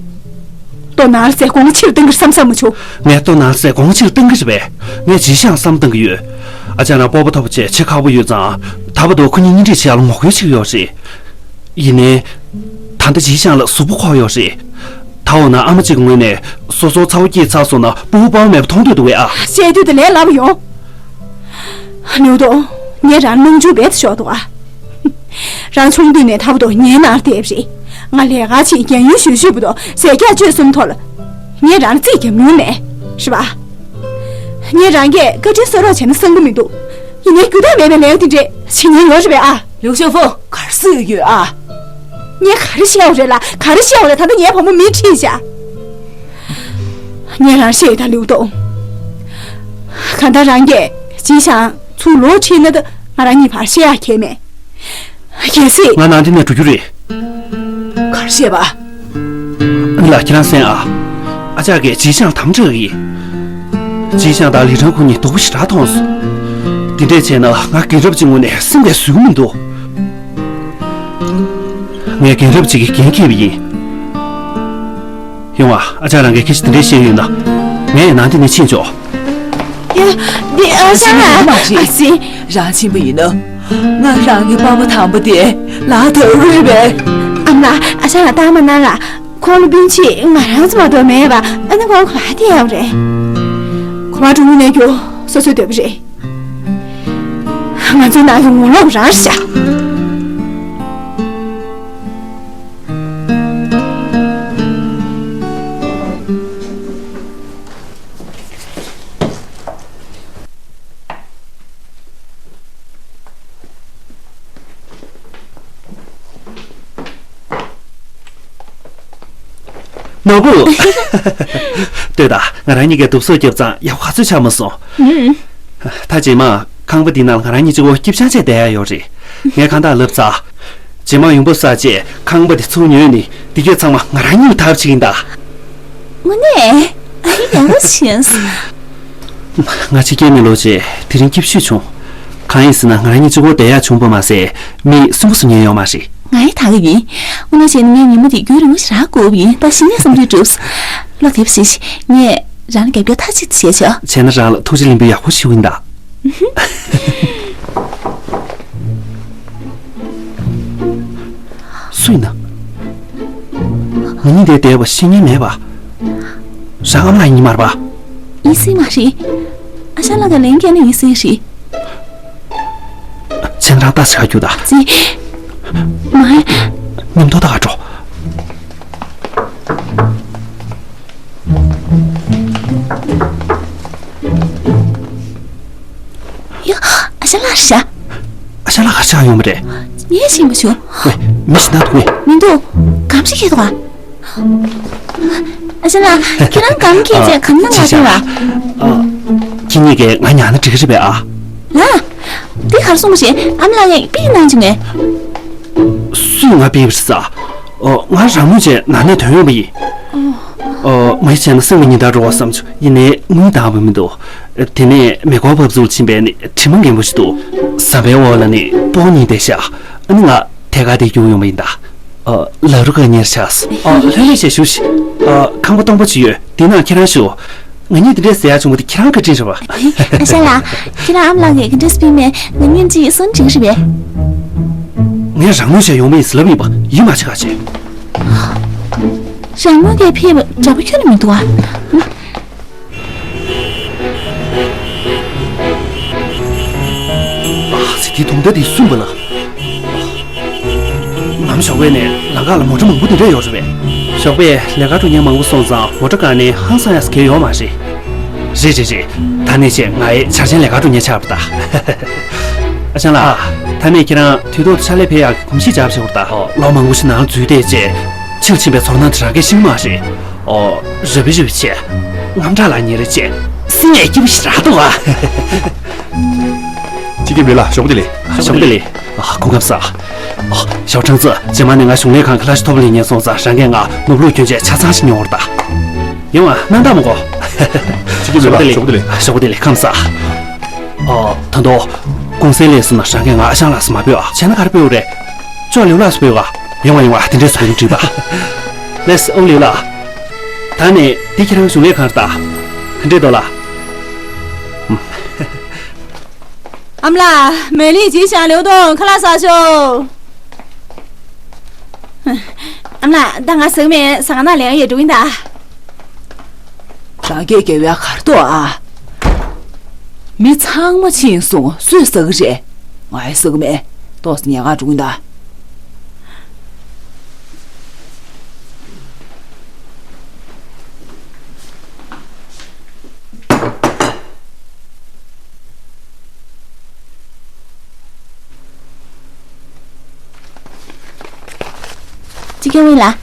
ལྟོ་ནང་ལ་བཟས་སྒོ་ང་ཕྱིར་གཏོང་གི་རེད་བསམ་བསམ་མ་བྱུང་། ངས་ལྟོ་ནང་ལ་བཟས་སྒོ་ང་ཕྱིར་གཏོང་གི་རེད་པས། ངས་ཇི་ཤང་བསམ་གཏོང་གི་ཡོད། ཨ་ཅག་རང་སྤོབས་པ་མཐོ་པོ་བྱས་ཆེ་ཁག་པོ་ཡོད་ཙང་། ད་བར་དུ་ཁོ་གཉིས་གཉེན་སྒྲིག་བྱེད་ཡག་ལ་ངོ་རྒོལ་བྱེད་ཀྱི་ཡོད་རེད། ཡིན་ནའི། ད་ལྟ་ཇི་ཤང་ལ་གཟུགས་པོ་འཁོར་ཡོད་རེད། ད་འོ་ན་ཨ་མ་གཅིག་གི་ངོས་ནས་སོ་སོའི་ཚ་བོ་སྐྱེས་ཚར་སོང་ན་སྤུ་གུ་དཔའ་བོ་མེད་པ་མཐོང་འདོད་འདུག་གས་ཨ། བཤད་དུས་དེ་ལས་སླ་པོ་ཡོང་། ལེའུ་ཏོང་། ངས་རང་སྣང་ཆུང་རྦད་དེ་ཤོར་འདུག་ཨ། རང་ཆུང་དུས་ནས་ད་བར་དུ་ངའི་ནང་བསྡད་པ་རེད། ང་ལས་ཀ་བྱེད། རྒན་ཡོལ་ཞུས་ཞུས་བར་དུ་ཟས་རྒྱགས་བཅོས་གསུམ་ཐོག་ལ། ངས་རང་ལ་རྩིས་བརྒྱབ་མྱོང་མེད། རེད་པ། ངས་རང་གིས་བཀའ་དྲིན་གསོ་རོགས་བྱས་ན་བསམ་གྱི་མི་འདུག་ཡིན་ནའི་རྒྱུ་དག་མེད་པའི་ལས་ཀ་དེ་འདྲས་བྱེད་མཁན་ཡོད་རེད་པས་ཨ། ལེའུ་ཞའོ་ཧྥུང་ག་རེ་ཟེར་ཡོད་ཨ། ངས་ག་རེ་བཤད་ཡོད་རེད་ལ། ག་རེ་བཤད་ཡོད་རེད། ད་ལྟ་ངའི་བུ་མོ་མིས་ཁྲིད་བཞག་ངས་རང་བཤད་ཡོད་ད་ལེའུ་ཏོང་། གང་ལྟར་རང་གིས་ཇི་ཤང་ཚུར་ལོག་ཁྲིད་ན་ད་ང་རང་གཉིས་བར་བཤད་ཡག་གང་ཡང་མེད། གལ་སྲིད། ང་ནང་དེ་ནས་འགྲོ་རྒྱུ་རེད། ག་རེ་བཤད་པ། ཨ་ལ། ཁྱེད་རང་གསན་ཨ། ཨ་ཅག་གིས་ཇི་ཤང་དམ་དྲག་གི། ཇི་ཤང་དང་ལི་ཁྲང་ཁོ་གཉིས་སྡུག་པོ་ཞེ་དྲག་མཐོང་སོང་། དེ་འདྲས་བྱས་ན་ང་རྒན་རབས་ཀྱི་ངོས་ནས་སེམས་པའི་བཟོད་ཀྱི་མི་འདུག་ངས་རྒན་རབས་ཅིག་གི་འགན་འཁྱེར་བ་ཡིན། ཡོང་ཨ། ཨ་ཅག་རང་གིས་སྐད་ཆ་དེ་འདྲས་བཤད་ཡོད་ན། ངས་ནང་དེ་ནས་ཕྱིན་ཆོག་ཡ། འདི་ཨ་ཅག་ལགས། ཨ་ཙི། རང་ཕྱིན་པ་ཡིན་ན། ང་རང་གི་པ་ཕ་དམ་པ་དེ་ལག་ཐོག་རེད་པས། ཨ་མ་ལགས། ཨ་ཅག་ལགས་ལྟ་མ་གནང་ལ། ཁོང་ལ་སྤུན་མཆེད་ང་རང་ཙམ་མ་གཏོགས་མེད་པ། ཨ་ནི་ཁོང་ག་པར་བསྡད་ཡོད་རེད། གོ་བ་གྲུ་མོ་ནས་རྒྱུ་སོ་སོའི་འདོད་པ་རེད། ང་ཚོའི་ནང་གི་ངོ་ལོག་རང་ཤ། ནོར་བུ། ལྟོས་དང་། ང་རང་གཉིས་ཀས་བསྡུ་གསོག་བརྒྱབ་ཙང་ཡག་པོ་ག་ཚོད་ཆགས་མ་སོང་། ཧུམ། ད་རྗེས་མ་ཁང་པ་འདི་ནང་ལ་ང་རང་གཉིས་གཅིག་པོ་སྐྱིད་པོ་ཆགས་བྱས་བསྡད་ཡག་ཡོད་རེད། ངས་གང་ལྟར་ལབ་ཚར། རྗེས་མ་ཡོང་འབབ་བསགས་རྗེས་ཁང་པ་འདི་ཚུར་ཉོས་ནས་འདི་གས་ཚང་མ་ང་རང་གཉིས་ལ་ཐག་པ་ཆད་ཀྱི་ཡིན་ད། དངོས་གནས། ཨ་ཡེ་ཡག་པོ་བྱས་སོང་། ང་ཕྱི་རྒྱལ་ནས་ལོག་རྗེས་དེ་རིང་སྐྱིད་པོ་ཞེ་པོ་བྱུང་། གང་ཡིན་ཟེར་ན་ང་རང་གཉིས་གཅིག་པོ་བསྡད་ཡག་བྱུང་བ་མ་ཟད་མི་གསུམ་པོ་སུ་ཉན་ཡོད་མ་རེད། ང་ཡི་ད་ག་ཡིན། དངོས་གནས་བྱས་ན་ངས་ཉིན་མོ་འདི་རྒྱུན་རིང་པོ་ཞིག་རག་དགོས་པ་ཡིན། ད་གཞི་ནས་བསམ་ཚུལ་གྲུབ། ལོ་དེབ་ཞིག་ངས་རང་ལ་རྒྱབ་སྐྱོར་མཐའ་གཅིག་ཏུ་བྱས་ཆོག་བྱས་ན་རང་ལ་ཐུགས་རྗེ་ལེགས་འབུལ་ཡག་པོ་ཞུ་གི་ཡིན་ད། སུ་ཡིན་ན། ང་གཉིས་འདིར་བསྡད་པ་ཤེས་མཁན་མེད་པ། རང་ཨ་མ་ལགས་ཡིན་མ་རེད་པ། ཡིན་སྲིད་མ་རེད། ཨ་ཞང་ལགས་ཀྱིས་ལན་བསྐྱལ་ན་ཡིན་སྲིད་རེད། བྱས་ན་རང་ལྟ་ཞིག་ག་རྒྱུགས་དང་། ཙི། མ། མཉམ་དུ་ལྟ་ག་འགྲོ། ཡ། ཨ་ཞང་ལགས་རེད་ཤག་ཨ་ཞང་ལགས་ག་རེ་ཆགས་ཡོང་བ་རེད། ངས་ཤེས་མ་བྱུང་། ཝེ། མི་ཞིག་ན་འདུག་ངས། མི་འདུག་སྒམ་ཞིག་འཁྱེར་འདུག་ག་ཨ་ཞང་ལགས། ཁྱེད་རང་སྒམ་འཁྱེར་བྱས་གང་ན་ང་ཅི་བྱེད་བྱ། བ། ཨ། ཁྱེད་གཉིས་ཀས་ང་ཉར་ན་འགྲིག་གི་རེད་པས་ཨ། ལགས། འདི་ག་རེ་གསུངས་པ་རེད། ཨ་མ་ལགས་ངས་པི་གནང་བྱུང་ངས། སུས་ང་པི་བར་ཟ། ཨོ། ང་རང་མོས་བྱས་ནང་ནས་ཐོན་ཡོང་བ་ཡིན། ཨོ། མ་གཞི་བྱས་ན་སེམས་ཀྱི་ཉིན་ལྟར་འགྲོ་བ་བསམ་བྱུང་། ཡིན་ནའི་དངུལ་འདང་བ་མི་འདུག་དེ་ནས་མེ་འཁོར་བབས་ཚུགས་ཕྱིན་པས་ནི་དྲི་མ་རྒན་པོ་ཞིག་འདུག་ཟམ་པའི་འོག་ལ་ནི་སྤོ་གཉིས་བསྡད་ཤག་ཨ་ནི་ང་ཐད་ཀར་དེ་རྒྱུགས་ཡོང་བ་ཡིན་ད། ཨ། ལ་རུ་ཀ་གཉེར་ཤག་ཨ། ལྷོད་ལྷོད་བྱས་བཞུགས་ཤིག་ཨ། ཁང་པ་སྟོང་པ་ཅིག་ཡོད། དེའི་ནང་ཁྱེད་རང་བཞུགས། ང་གཉིས་དེ་འདྲས་ཟེར་ཡག་བྱུང་བ་དེ་ཁྱེད་རང་བཀའ་དྲིན་རེད་པ། ཨ་ཞང་ལགས། ཁྱེད་རང་ཨ་མ་ལགས་ཀྱིས་ག་འདྲས་སྤེལ་མེད་ང་གཉིས་ཅིག་སོན་འགྲིག་རེད་པས། ངས་རང་མོས་བྱས་ཡོང་བ་ཡིན་ཟེར་ལབ་ཡིན་པ་ཡིད་མ་ཆེས་ག་བྱས། རང་དངོས་ཀྱིས་ཕེབས་པ་འདྲ་པོ་ཁྱོན་ནས་མི་འདུག་ཨ། ཨ་ཙི། དེ་དུང་ཟླ་དེ་སུ་ཡིན་པ་ལ། ནམ་ཞོགས་པ་ནས་ལམ་ཁ་ལ་མོ་ཊ་མང་པོ་དེ་འདྲ་ཡོད་རེད་པས། ཞོགས་པས་ལས་ཀ་འགྲོ་མཁན་མང་པོ་སོང་ཙང་མོ་ཊ་བཀག་ནས་ཧང་སང་ཡག་ཟེར་མཁན་ཡོད་མ་རེད། རེད་རེད་རེད། ད་ནས་བྱས་ང་ཡི་འཆར་ཅན་ལས་ཀ་འགྲོ་མཁན་ཆགས་པ་ད། ཨ་ཞང་ལགས། ད་ནས་ཁྱེད་རང་དུས་ཐོག་ཏུ་ཕྱག་ལས་ཕེབས་ཡག་གི་གོམས་གཤིས་འཇགས་པ་བྱེད་དགོས་ད། ལོ་མང་པོ་ཞིག་ནང་འཛུལ་བསྡད་བྱས། ཕྱིར་ཕྱིན་པའི་ཚོར་སྣང་དེ་རང་གིས་ཤེས་མ་རེད། ཨོ། རབ་བྱས་རབ་བྱས། དངངས་སྐྲག་ལངས་ཉེན་རེད་བྱས། སེམས་ཡང་སྐྱིད་པོ་ཞིག་རག་འདུག་ཨ། སྤྱི་ཁྱབ་ལགས། ཞོགས་པ་བདེ་ལེགས། ཞོགས་པ་བདེ་ལེགས། ཨ། སྐུ་ཁམས་བཟང་། ཨ། ཞའོ་ཁྲང་ཙི། རྗེས་མ་ནས་ང་གཞུང་ལས་ཁང་གི་ལྷ་ཞིག་ཐོབ་ལེན་ཉེན་སོང་ཙང་རང་གིས་ང་ནོར་ལུག་གྱོན་ཆས་ཆ་ཚང་ཞིག་ཉོ་བར་གདའ། ཡོང་ཨ། སྣང་དག་མ་གོ། སྤྱི་ཁྱབ་ལགས། ཞོགས་པ་བདེ་ལེགས། ཞོགས་པ་བདེ་ལེགས། ཞོགས་པ་བདེ་ལེགས། ཁམས་བཟང་། ཨ། ད་དུང་། གུང་སེང་ལས་སོང་ན་རང་གིས་ང་ཨ་ཞང་ལགས་སུ་མ་འབོད་ཨ། བྱས་ན་ག་རེ་འབོད་རེད། ཅོག་ལེའུ་ལགས་སུ་འབོད་ཨ། ཡོང་བ་ཡོང་བ། དེ་འདྲས་སུ་འབོད་ན་འགྲིག་པ། ལེས་ཨོ་ལེའུ་ལགས། ད་ནས་འདི་ཁྱེད་རང་གཞུང་ལས་ཁང་རེད་ད། ག་འདྲས་འདུག་ལགས། ཨ་མ་ལགས། མེ་ལི་ཇི་ཞང་ལེའུ་ཏོང་ཁ་ལག་ཟ་ཤོག་ཨ་མ་ལགས། ད་ང་ཟ་གི་མེད། ཟ་ཁང་ནང་ལས་ཀ་ཡོད། འགྲོ་གི་ཡིན་ད། རང་སྐད་རྒྱབ་ཡག་ག་རེ་འདུག་ཨ། མི་ཚང་མ་ཕྱིན་སོང་། སུས་ཟ་གི་རེད། ང་ཡང་ཟ་གི་མེད། ཏོག་ཙམ་ཉལ་ཁར་འགྲོ་གི་ཡིན་ད། ཅི་ཀྱང་ཝེ་ལགས།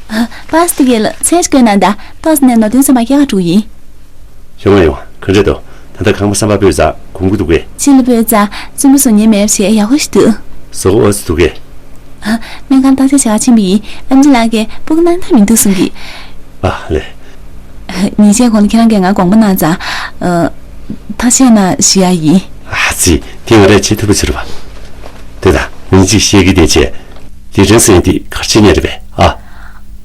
ཨ། པཱ་སི་ཏི་གེ་ལ་ཚལ་ཞིག་བསྐོལ་གནང་དང་། ཏོག་ཙམ་ནས་ནོར་དོན་ཚན་པ་སྐྱེལ་ག་འགྲོ་གི་ཡིན། ཡོང་ང་ཡོང་ང་། ག་འདྲས་འདུག་ད་ལྟ་ཁང་པ་གསར་པ་སྤོས་ཙང་གོམས་ཀྱི་འདུག་གས། ཕྱི་ལ་སྤོས་ཙང་བཙུན་མོ་བཟོ་མཁན་མེད་པ་བྱས་ཡག་པོ་ཞིག་འདུག་བཟོ་དགོས་ཨ་ཙི་འདུག་གས། ཨ། སྨན་ཁང་བརྟག་དཔྱད་བྱ་ག་ཕྱིན་པ་ཡིན། ཨེམ་ཆི་ལགས་ཀྱིས་སྤུ་གུ་སྣང་དག་མི་འདུག་གསུང་གི། ཨ་ལེ། ཉིན་ཤས་གོང་ལ་ཁྱེད་རང་གིས་ང་དགོངས་པ་གནང་ཙང་། ཨ། ཐག་བཅད་ན་ཞུ་ཡ་ཡིན། ཨ་ཙི། དེ་ང་རས་བྱེད་ཐུབ་པ་ཅིག་རེད་པ། དེ་ད་ངས་ཅིག་བཤད་ཀྱི་དེ་བྱས། དེ་རིང་སེང་དེ་གར་ཕྱིན་ཉེ་རེད་པས་ཨ།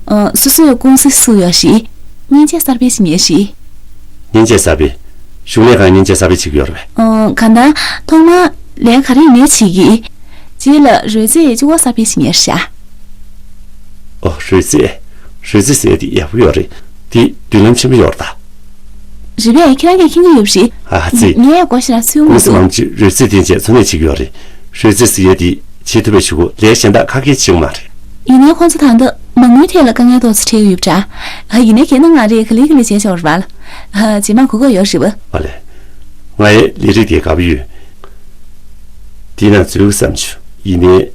ཨ། སོ་སོའི་ཀུང་སི་བཙུགས་ཡོད་རེད། མཉེན་ཆས་གསར་པ་ཞིག་ཉོས་རེད། མཉེན་ཆས་གསར་པ། གཞུང་ལས་ཁང་མཉེན་ཆས་གསར་པ་བྱེད་ཀྱི་ཡོད་རེད་པས། ཨ། གང་ལྟར་ཐོག་མར་ལས་ག་རེ་ཡིན་ནའི་བྱེད་ཀྱི། རྗེས་ལ་རོལ་རྩེད་ཀྱི་གཅུ་བ་གསར་པ་ཞིག་ཉོས་རེད་ཤག་ཨོ། རོལ་རྩེད། རོལ་རྩེད་ཟེར་ཡ་དེ་ཡག་པོ་ཡོད་རེད། དེ་མདུན་ལམ་ཆེན་པོ་ཡོད་རེད་ད། རེད་པས། ཁྱེད་རང་གིས་མཁྱེན་གྱི་ཡོད་པ་རེད། ཨ་ཙི། ངས་སྒོ་ཞེ་དྲག་ཕྱེ་གི་མི་ཀུང་སི་འདུག་མང་ཆེ་རོལ་རྩེད་དེ་བྱས་འཚོ་གནས་བྱེད་ཀྱི་ཡོད་རེད། རོལ་རྩེད་ཟེར་ཡ་དེ་བྱེད་ཐུབ་པའི་གཞུག་གུ་ལས་གཞན་དག་ཁ་གྱེས་བྱེད་དགོས་མ་རེད། ཡིན་ནའི་ཁོང་ཚོ་ད་ལྟ་མ་དངུལ་ཐད་ལ་དཀའ་ངལ་ཏོག་ཙམ་འཕྲད་ཀྱི་ཡོད་པ་འདྲ། ཨ། ཡིན་ནའི་གལ་ན་ང་རེད། ག་ལེ་ག་ལེ་བྱས་བྱས་པ་རེད་པ། ཨ། རྗེས་མ་གོ་སྐབས་ཡོད་རེད་པ། ཨ་ལེ། ང་ཡི་ལས་རིགས་དེ་དགའ་པོ་ཡོད། དེ་ན་འཛུལ་བསམ་བྱུང་། ཡིན་ནའི།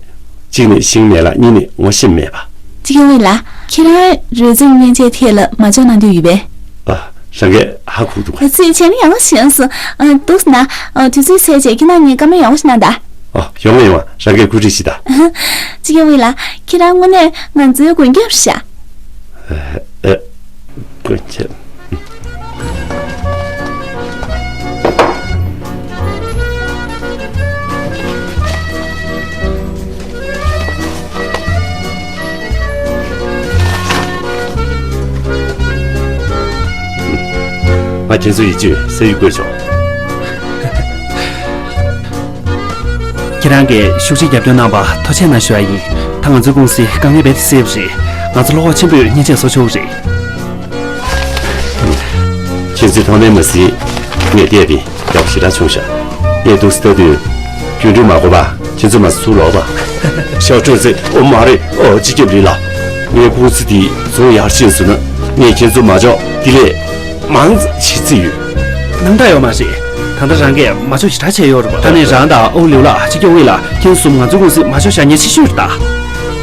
གཅིག་ནས་ཤིང་མེད་ལ། གཉིས་ནས་ངོ་ཤེས་མེད་པ། ཅི་ཀྱང་ཝེ་ལགས། ཁྱེད་རང་རོལ་རྩེད་མཉེན་ཆས་ཐད་ལ་མ་འཇོག་གནང་འདོད་ཡོད་པས། ཨ། རང་གིས་ཧ་གོ་འདུག་ཨ་ཙི། བྱས་ན་ཡག་པོ་ཞིག་ཡོང་སོང་། ཨ། འདུག་ཟེར་ན། ཨ། དུས་ཚོད་ཟད་བྱས་ཁྱེད་རང་ངའི་བཀའ་མོལ་ཡག་པོ་ཞིག་གནང་དང་། ཨ། ཡོང་ང་ཡོང་ང་། རང་གིས་བཀོད་སྒྲིག་བྱེད་དང་། ཅི་ཀྱང་ཝེ་ལགས། ཁྱེད་རང་དངོས་གནས་ང་ཚོའི་མགོན་སྐྱབས་རེད་ཤག་ཨ། ཨ། མགོན་སྐྱབས། ང་ཁྱེད་ཚོ་ཡིད་ཆེས་ཡོད། ཟས་ཡོད་བསྐོལ་ཆོག་ཁྱེད་རང་གིས་ཤུགས་ཆེ་རྒྱབ་སྐྱོར་གནང་བར་ཐུགས་རྗེ་ཆེ་གནང་ཞུ་ཡ་ཡིན། ད་ང་ཚོའི་ཀུང་སིའི་དཀའ་ངལ་རྦད་དེ་སེལ་བ་རེད། ང་ཚོ་བློ་ཁོག་ཆེན་པོས་མཉེན་ཆས་བཟོ་ཆོག་གི་རེད། ཁྱེད་ཚོས་མཐོང་ལེན་མ་ཟིན། ངས་བལྟས་པས་ཡག་པོ་ཞེ་དྲག་བྱུང་ཤག་ངས་འདུག་སེ་ལྟ་དུས། རྒྱུན་འགྲུལ་མ་དགོས་པ། ཁྱེད་ཚོ་མར་ཚུར་ལོག་པ། ཞའོ་ཁྲུང་ཙེ། ཨོ་མ་རེད། ཨོ། སྤྱི་ཁྱབ་ལི་ལགས། ངའི་ཀུང་སི་དེ་རྫོང་ཡར་ཕྱིན་སོང་ན། ངས་ཁྱེད་ཚོ་མ་འཇོག་དེ་ལས་མང་ཙམ་བྱེད་རྩིས་ཡོད། སྣང་དག་ཡོད་མ་རེད། ད་ལྟ་རང་གིས་མ་འཇོག་ཞེ་དྲག་བྱས་ཡོད་རེད་པ། ད་ནི་རང་དང་ཨོ་ལེའུ་ལགས། སྤྱི་ཁྱབ་ཝེ་ལགས། ཁྱེད་གསུམ་ང་ཚོའི་ཀུང་སི་མ་འཇོག་བཞག་མཁན་ཆེ་ཤོས་རེད་ད།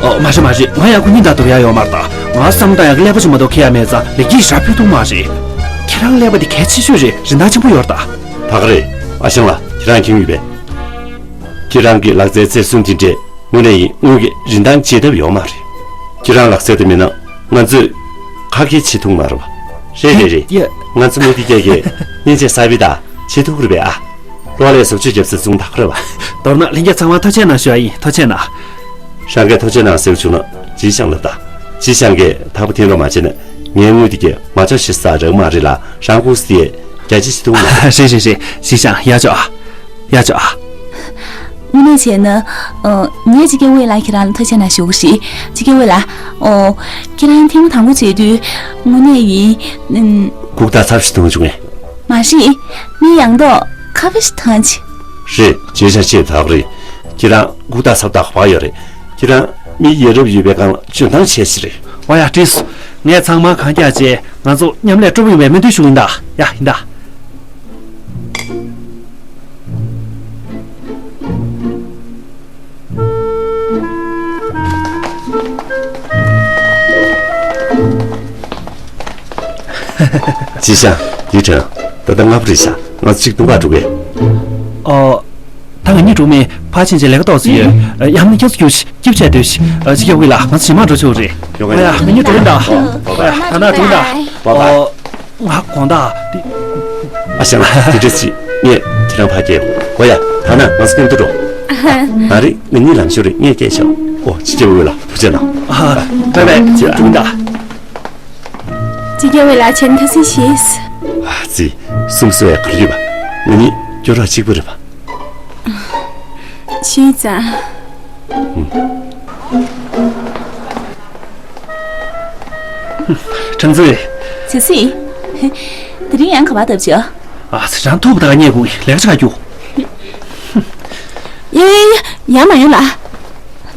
ཨོ་མ་རེད་མ་རེད། ང་ཡང་ཁོ་གཉིས་དང་བསྡུར་ཡ་ཡོད་མ་རེད་ད། ང་བསམ་བློ་བཏང་ཡག་གི་ཀླད་པ་ཅིག་མ་གཏོགས་འཁྱེར་ཡ་མེད་ཙང་ལས་འགན་ཞེ་དྲག་ཕུལ་ཐུབ་མ་རེད། ཁྱེད་རང་ཀླད་པ་དེ་གལ་ཆེ་ཤོས་རེད། རིན་ཐང་ཆེན་པོ་ཡོད་རེད་ད། ད་ག་རེད། ཨ་ཞང་ལགས། ཁྱེད་རང་མཁྱེན་གྱི་ཡོད་པས། ཁྱེད་རང་གི་ལག་རྩལ་རྩེ་གསུམ་དེ་འདྲས་དངོས་གནས་ཡིན། དངུལ་གྱི་རིན་ཐང་བརྗེ་ཐབས་ཡོད་མ་རེད། ཁྱེད་རང་ལག་རྩལ་དེ་མེད་ན་ང་ཚོས་ཁ་སྐད་བྱེད་ཐུབ་མ་རེད་པ། རེད་རེད་རེད། ཡ། ང་ཚོ་མི་དེ་གྱད་ཀྱིས་མཉེན་ཆས་གསར་པའི་ད་བྱེད་ཐུབ་ཀྱི་རེད་པས་ཨ། གློག་ཀླད་བཟོ་བཅོས་རྒྱབ་ས་བཟུང་ད་ག་རེད་པ། མདོར་ན་ལྷན་རྒྱས་ཚང་མ་ཐུགས་རྗེ་ཆེ་གནང་ཞུ་ཡ་ཡིན། ཐུགས་རྗེ་ཆེ་གནང་། རང་གིས་ཐུགས་རྗེ་གནང་ཟེར་བྱུང་ན་ཇི་ཞང་ལབ་ད། ཇི་ཞང་གིས་ཐག་པ་འཐེན་རོགས་མ་བྱས་ན་ངའི་དངུལ་དེ་གྱད་མ་འཇོག་བྱེད་ས་རག་མ་རེད་ལ། རང་ཀུང་སི་དེ་རྒྱ་ཆེ་བྱེད་ཐུབ་མ་རེད། རེད་རེད་རེད། ཇི་ཞང་ཡར་འཇོག་ཨ། ཡར་འཇོག་ཨ། དངོས་གནས་བྱས་ན། ཨ། ངས་ཅི་ཀེ་ཝེ་ལགས་ཁྱེད་རང་ལ་ཐུགས་རྗེ་གནང་ཞུ་གི་རེད། ཅི་ཀེ་ཝེ་ལགས། ཨོ། ཁྱེད་རང་ཐེངས་མ་དང་པོ་མཇལ་དུས་དངོས་གནས་ཡིན། ཨུམ། ལྐུགས་རྟགས་ཚབས་ཆེ་མཐོང་བྱུང་ངས། མ་རེད། མི་ཡང་ཏོག་ཁ་པོ་ཞིག་མཐོང་ཅི། རེད། བརྗོད་བྱ་བཤད་དག་རེད། ཁྱེད་རང་ལྐུགས་རྟགས་ཚབས་དག་བག་ཡོད་རེད། ཁྱེད་རང་མི་ཡ་རབས་ཡོད་པའི་སྒང་ལ་འཇོན་ཐང་ཆེ་ཞིག་རེད། འོ་ཡ། འགྲིགས་སོང་། ངས་ཚང་མ་གང་རྒྱག་བྱས། ང་ཚོ་མཉམ་ལས་སྤྲོ་པོ་ཡོང་བའི་སྨོན་འདུན་ཞུ་གི་ཡིན་ད། ཡ། ཡིན་ད། ཅི་ཞང་། ལི་ཁྲང་། ད་ལྟ་སྔ་པོ་རེད་ཤག་ང་ཚོ་གཅིག་བཏུང་ག་འགྲོ་གས། ཨོ། ད་ང་གཉིས་འགྲོ་མེད། ཕར་ཕྱིན་ཆད་ལས་ཀ་ཏོག་ཙམ་ཡོད། ཨ། ཡང་ན་ཁྱེད་ཚོ་རྒྱུགས་ཤིག་སྐྱིད་ཆད་སྡོད་ཤིག་ཨ། ཅི་ཀེ་ཝེ་ལགས། ང་ཚོ་ཞི་མ་འགྲོ་ཆོག་རེད། ཡོང་ང་ཡ། ང་གཉིས་འགྲོ་གི་ཡིན་ད། ཨོ་ཡ། ད་ནང་འགྲོ་གི་ཡིན་ད། ཨོ། ང་དགོང་དག་འདི། ཨ་ཞང་། དེ་འདྲ་ཞིག་ངས་ཁྱེད་རང་ཕར་སྐྱེལ། འོ་ཡ། ད་ནང་ང་ཚོ་མཉམ་དུ་འགྲོ། ཨ། ད་རེས་ང་གཉིས་ལངས་ཤོག་རེད། ངས་སྐྱེལ་ཤོག་ཨོ། ཅི་ཀེ་ཝེ་ལགས། ཐུགས་རྗེ་གནང་། ཨ། བའི་བའི། ཅི་ཀེ་ཝེ་ལགས། ཅི་ཀེ་ཝེ་ལགས། ཁྱེད་ཐུགས་རྗེ་ཆེ། ཨ་ཙི། གསུང་ས་བའི་ག་རེ་ཡོད་པ། ང་གཉིས་སྐྱོ་རོགས་གཅིག་པ་རེད་པ། ཤེས་ཙང་། ཁྲང་ཙི། ཙི་ཙི། དེ་རིང་ཡང་ག་པར་བཏབ་བྱོས། ཨ་ཙི། རང་ཐུག་པ་ད་ག་རྙེད་དགོས། ལས་ཀ་ཆེ་ཁ་རྒྱུགས། ཡ་ཡ་ཡ། ཡར་མ་ཡོང་ལ།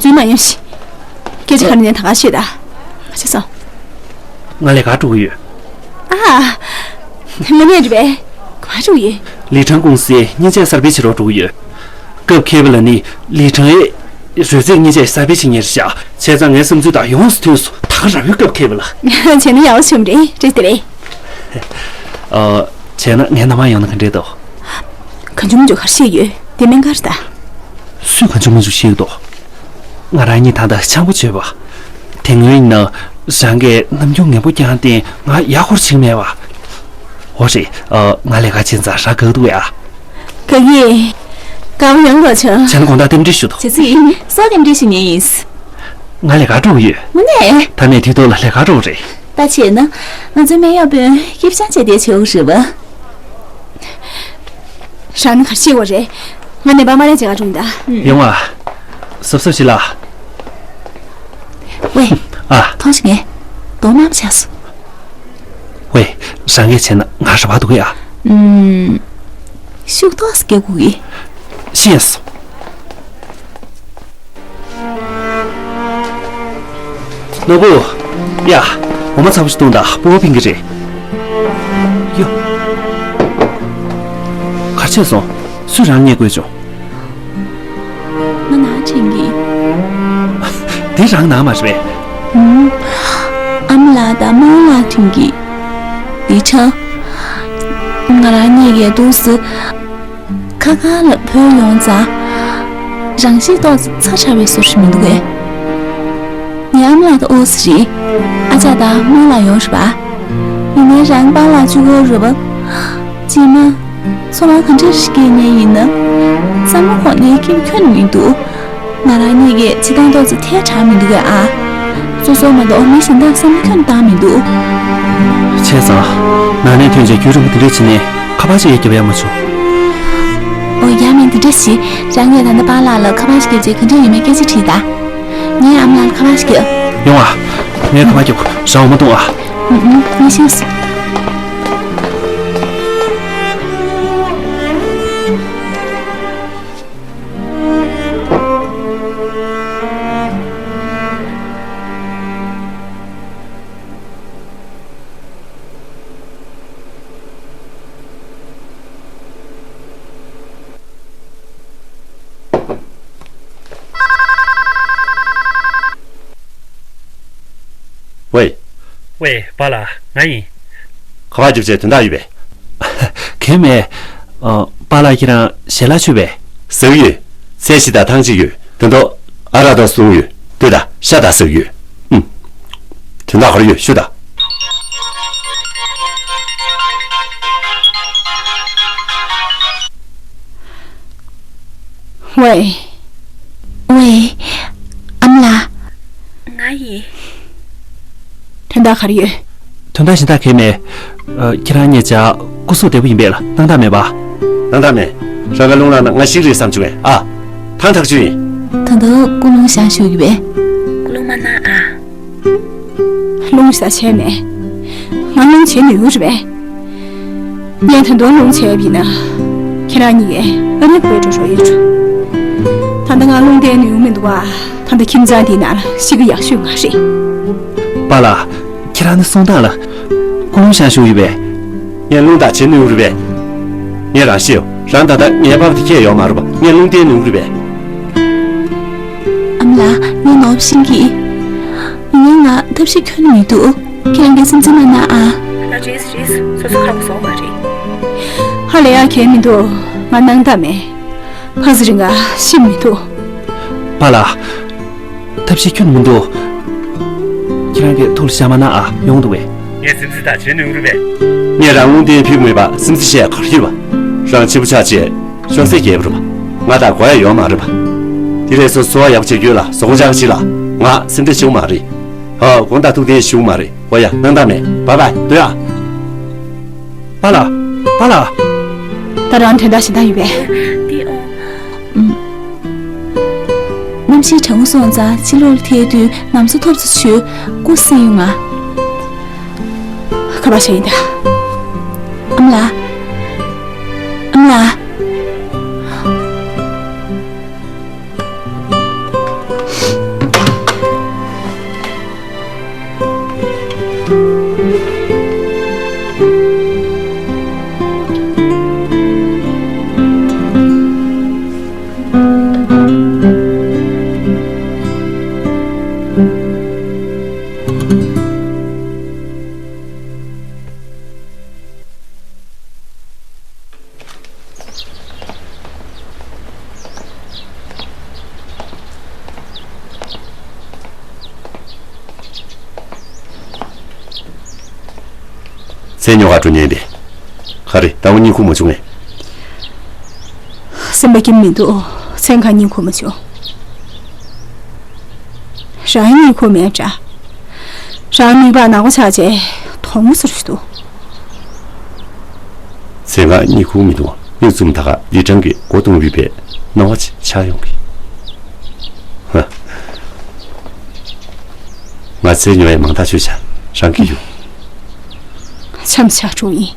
འཛུལ་མ་ཡོང་ཞིག་སྐད་ཆ་ག་རེ་ཡིན་ན་ད་ག་བཤད་ད། ང་ཆ་སོང་། ང་ལས་ཀ་འགྲོ་གི་ཡོད། ཨ། དངོས་གནས་རེད་པས། ག་པར་འགྲོ་གི་ཡོད། ལི་ཁྲང་ཀུང་སིའི་མཉེན་ཆས་གསར་སྤེལ་བྱེད་རོགས་འགྲོ་གི་ཡོད། སྐབས་འཁེལ་བ་ལ་ནི་ལི་ཁྲང་ཨེ་རོལ་རྩེད་མཉེན་ཆས་གསར་སྤེལ་བྱེད་མཁན་རེད་ཤག་བྱས་ཙང་ངའི་བསམ་ཚུལ་དང་ཡོངས་སུ་མཐུན་སོང་། ད་ག་རང་ཡོད། སྐབས་འཁེལ་བ་ལ། བྱས་ན་ཡག་པོ་བྱུང་རེད། བཀྲ་ཤིས་བདེ་ལེགས། ཨ། བྱས་ན་ངའི་མནའ་མ་ཡོང་ན་ག་འདྲས་འདུག་གང་བྱུང་མི་བྱུང་ག་རེ་བཤད་ཡོད། དེ་སྨན་ཁང་རེད་ད། སུས་གང་བྱུང་མི་བྱུང་བཤད་ཀྱི་འདུག་ང་རང་གཉིས་ད་ལྟ་འཆམ་པོ་བྱོས་པ། དེ་སྔོན་ཡིན་ན་རང་གིས་ནམ་རྒྱུན་ངན་པོ་རྐྱང་བསྟན་ང་ཡག་པོ་བྱེད་ཀྱི་མེད་པ། འོ་རེད། ཨ། ང་ལས་ཀ་བྱེད་ཙང་རང་དགའ་འདུག་ཡ། དགའ་གི། དགའ་པོ་ཡོང་དགོས་བྱུང་། བྱས་ན་དགོང་དག་རྟེན་འབྲེལ་ཞུ་དོ། བྱས་ཙང་སོགས་རྟེན་འབྲེལ་ཞུ་མཁན་ཡིན། ང་ལས་ཀ་འགྲོ་གི་ཡོད། དངོས་གནས། ད་ནས་དུས་ཐོག་ལ་ལས་ཀ་འགྲོ་དགོས་རེད། ད་བྱས་ན་ང་ཚོའི་སྨན་གཡོག་དཔོན་སྐྱིད་པོ་ཅང་བྱས་བསྡད་བྱེད་དགོས་རེད་པ། རང་ནི་ག་རེ་བཤད་དགོས་རེད། ང་ནད་པ་མ་ལེན་བྱེད་ག་འགྲོ་ཡིན་ད། ཡོང་ཨ། གཟབ་གཟབ་བྱེད་ལ། ཝེ། ཨ། ཐོངས་ཤིག་ངས་གདོང་དམར་པོ་ཆགས་སོང་། ཝེ། རང་གིས་བྱས་ན་ང་རེ་བ་འདུག་གི་ཨ། ཨུམ། ཤུགས་ཏོག་ཙམ་རྒྱག་དགོས་གི། ཤེས་སོང་། ནོར་བུ། ཡ། འོ་མ་ཚ་པོ་ཞིག་བཏུང་དང་། སྤོ་བོ་ཕིང་གི་རེད། ཡོ། ག་རེ་བྱས་སོང་། སུས་རང་རྙེད་དགོས་བྱུང་། ང་ནང་དྲན་གི། དེ་རང་ནང་མ་རེད་པས། ཨུམ། ཨ་མ་ལགས་དང་རྨོ་ལགས་དྲན་གི། ལི་ཁྲང་། ང་རང་གཉིས་ཀས་འདུག་སེ། ཁ་ཁ་ལ་བུད་ཡོང་ཙང་། རང་གཤིས་ཏོག་ཙམ་ཚ་དྲགས་པའི་བཟོ་ཞིག་མི་འདུག་གས། ངའི་ཨ་མ་ལགས་དང་ཨོ་ཙི་རེད། ཨ་ཅག་དང་རྨོ་ལགས་ཡོད་རེད་པ། ཡིན་ནའི་རང་པཱ་ལགས་གཅིག་པོ་རེད་པ། རྗེས་མ། འཚོ་བ་ག་འདྲ་ཞིག་སྐྱེལ་མཁན་ཡིན་ན། བསམ་བློ་འཁོར་ནའི་ཁྱོན་ནས་ཁྱོན་མི་འདུག་ང་རང་གཉིས་ཀས་བྱེད་སྟངས་ཏོག་ཙམ་ཐལ་དྲགས་མི་འདུག་གས་ཨ། སོ་སོ་མ་གཏོགས་མི་གཞན་དག་བསམ་བློ་ཁྱོན་བཏང་མི་འདུག་བྱས་ཙང་། ནང་ནས་ཐོན་རྗེས་རྒྱུན་རིང་པོ་དེ་འདྲ་བྱས་ནས་ཁ་པར་ཞིག་ཡང་རྒྱབ་ཡ་མ་བྱུང་། ཨོ་ཡ། མིན་འདི་འདྲ་བྱེད། རང་ངས་ད་ལྟ་པཱ་ལགས་ལ་ཁ་པར་ཞིག་བརྒྱབ་རྗེས་ག་འདྲ་ཡོད་མེད་སྐད་ཆ་དྲིས་དང་། ངས་ཨ་མ་ལགས་ལ་ཁ་པར་ཞིག་བརྒྱབ། ཡོང་ཨ། ངས་ཁ་པར་རྒྱབ། རང་འོ་མ་བཏུང་ཨ། ཨུ་ཨུ། ངས་ཤེས་སོང་། ཝེ། ཝེ། པཱ་ལགས། ང་ཡིན། ག་པར་རྒྱུགས་བྱས་དོན་དག་ཡོད་པས། གང་ཡང་མེད། ཨ། པཱ་ལགས་ཁྱེད་རང་ཞལ་ལག་མཆོད་པས། ཟ་གི་ཡོད། ཚལ་བཞི་དང་ཐང་གཅིག་ཡོད། དོན་དུ་ཨ་རག་དང་བཟུང་ཡོད། སྟོད་དང་ཤ་དང་ཟ་གི་ཡོད། ཨུམ། དོན་དག་ག་རེ་ཡོད་ཤོད་དང་། ཝེ། ཝེ། ཨ་མ་ལགས། ང་ཡིན། དོན་དག་ག་རེ་ཡོད། དོན་དག་གཞན་དག་གང་ཡང་མེད། ཨ། ཁྱེད་རང་གཉིས་ཆ་སྐུ་གཟུགས་བདེ་པོ་ཡིན་པས་ལ། སྣང་དག་མེད་པ། སྣང་དག་མེད། རང་དགའ་རླུང་ལངས་ན་ང་ཤི་གི་རེད་བསམ་བྱུང་བས་ཨ། ད་ གང་ཐག་ཆོད་ཡིན། ད་ལྟ་སྐུ་རླུང་བཞེངས་ཞུ་གི་བས། སྐུ་རླུང་མ་གནང་ཨ། རླུང་ཟ་བྱས་མེད། ང་རླུང་བྱེད་ནུས་རེད་པས། ངས་ད་དུང་རླུང་བྱས་པ་ཡིན་ན། ཁྱེད་རང་གཉིས་ཀས་ཨ་རི་བོད་འགྲོ་རོགས་ཡོད་འགྲོ། ད་ལྟ་ང་རླུང་བསྟན་ནུས་མི་འདུག་ཨ། ད་ལྟ་ཁྱིམ་ཚང་འདིའི་ནང་ལ་གཤིས་ཀ་ཡག་ཤོས་ང་རེད། པཱ་ལགས། ཁྱེད་རང་ནི་སོང་དང་ལ། སྐུ་རླུང་བཞེངས་ཞུ་ཡོད་པས། ངས་རླུང་དག་བྱེད་ནུས་རེད་པས། ངས་རང་ཤེས་ཡོད། རང་ད་ལྟ་ངའི་པཱ་ཕ་དེ་ཁྱེད་ཡོད་མ་རེད་པ། ངས་རླུང་བསྟན་ནུས་རེད་པས། ཨ་མ་ལགས། ངས་ནོར་བཞིན་གྱིས། ཡིན་ནའི་ང་ཐབས་ཤེས་ཁྱོན་ནས་མི་འདུག་ཁྱེད་རང་གིས་སེམས་ཁྲལ་མ་གནང་ཨ། ལགས་རེད་རེད། སོ་སོ་ཁག་པོ་བཟོ་མ་རེད། ཧ་ལས་ཡག་གལ་མི་འདུག་ང་སྣང་དག་མེད། ཕ་ཚོ་རིང་ག་ཤི་མི་འདུག་པཱ་ལགས། ཐབས་ཤེས་ཁྱོན་མི་འདུག་ཁྱེད་རང་གིས་ཐུགས་ལ་བཞག་མ་གནང་ཨ། ཡོང་འདུག་པས། ངས་སེམས་ཁྲལ་དག་བྱེད་ནུས་རེད་པས། ངས་རང་རླུང་བསྟན་ཕུད་མེད་པ་སེམས་ཁྲལ་བྱས་ག་རེ་ཡོད་པ། རང་ཆེན་པོ་ཆགས་བྱས་ཤོག་སེ་རྒྱལ་པོ་རེད་པ། ང་དང་དགོས་ཡ་ཡོད་མ་རེད་པ། དེ་ལས་སོ་སོ་བ་ཡག་པོ་བྱེད་རྒྱུ་ལ་ཟོག་གོ་ཅག་ཅིག་ལ་ང་སེམས་ཁྲལ་བྱེད་དགོས་མ་རེད། ཨ། དགོངས་དག་ཐུགས་བདེན་ཞུ་གི་མ་རེད། འོ་ཡ། སྣང་དག་མེད། བཱའི་བཱའི། སྡོད་ཨ། པཱ་ལགས། པཱ་ལགས། ད་རང་དོན་དག་ཞིག་བཏང་ཡོད་པས། འདི་ཨོ། ཨུམ། གནམ་གཤིས་གྲང་མོ་སོང་ཙང་ཕྱི་ལོགས་ལ་ཐལ་དུས་ནམ་མཚོ་ཐོབ་ཚོད་བྱོས། སྐུ་སྲིང་ཡོང་ང་། ཁ་པར་བྱས་ཡིན་ད། ཨ་མ་ལགས། ཨ་མ་ལགས། མཚན་ཉོ་ག་འགྲོ་ཉན་པས། ག་རེ་ཟླ་བ་གཉིད་ཁུག་མ་བྱུང་ངས། སེམས་པ་སྐྱིད་མི་འདུག་མཚན་གང་གཉིད་ཁུག་མ་བྱུང་། རང་གཉིད་ཁུག་མེད་འདྲ། རང་མིག་པགས་ནག་པོ་ཆགས་བྱས་དོག་མོ་ཟེར་ཞིག་འདུག་མཚན་གང་གཉིད་ཁུག་མི་འདུག་མིག་བཙུམ་ད་ག་ལི་ཀྲང་གི་སྒོ་རྡུང་བའི་བས་སྣང་བ་ཅིག་འཆར་ཡོང་གི། ཧ། ང་ཚེ་ཉོ་ཡས་མང་ཐག་ཆོད་བྱ། རང་གིས་ཡོང་། འཆམ་ཆག་འགྲོ་ཡིན།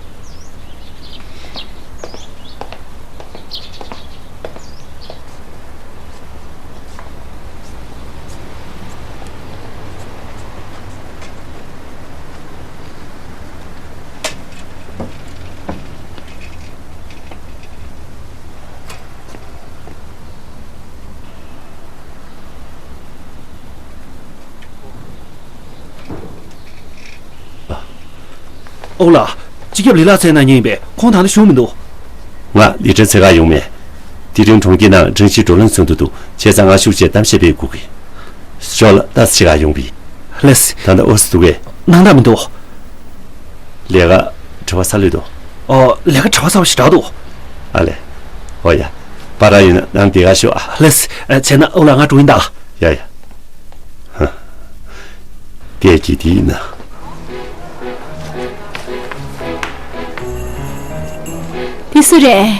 ཨོ་ལགས། སྤྱི་ཁྱབ་ལི་ལགས་མཚན་གནང་མཁན་ཡིན་པས་ཁོང་ད་ལྟ་བཞུགས་མི་འདུག་ང་ལི་ཀྲན་འཚོལ་ག་ཡོང་མེད། དེ་རིང་གྲོང་ཁྱེར་ནང་ཀྲན་ཤིས་བགྲོ་གླེང་ཚོགས་འདུ་འདུག་བྱས་ཙང་ང་ཤུགས་ཆེ་གཏམ་བཤད་པའི་སྒུག་གི། ཞོགས་ལ་ལྟ་ཙམ་བྱེད་ག་ཡོང་བི། ལེས། ད་ལྟ་ཨོ་སི་འདུག་གས། སྣང་དག་མི་འདུག་ལས་ཀ་བྲེལ་བ་ཚ་ལོས་འདུག་ཨོ། ལས་ཀ་བྲེལ་བ་ཚ་བ་ཞིག་རག་འདུག་ཨ་ལས། ཨོ་ཡ། པཱ་ར་ཡིན་ན་ནང་བསྡད་ག་ཤོག་ཨ། ལེས། བྱས་ན་ཨོ་ལགས་ང་འགྲོ་ཡིན་ད། ཡ་ཡ། ཧ། བལྟས་ཀྱི་དེ་ཡིན་ན། དེ་སུ་རེད།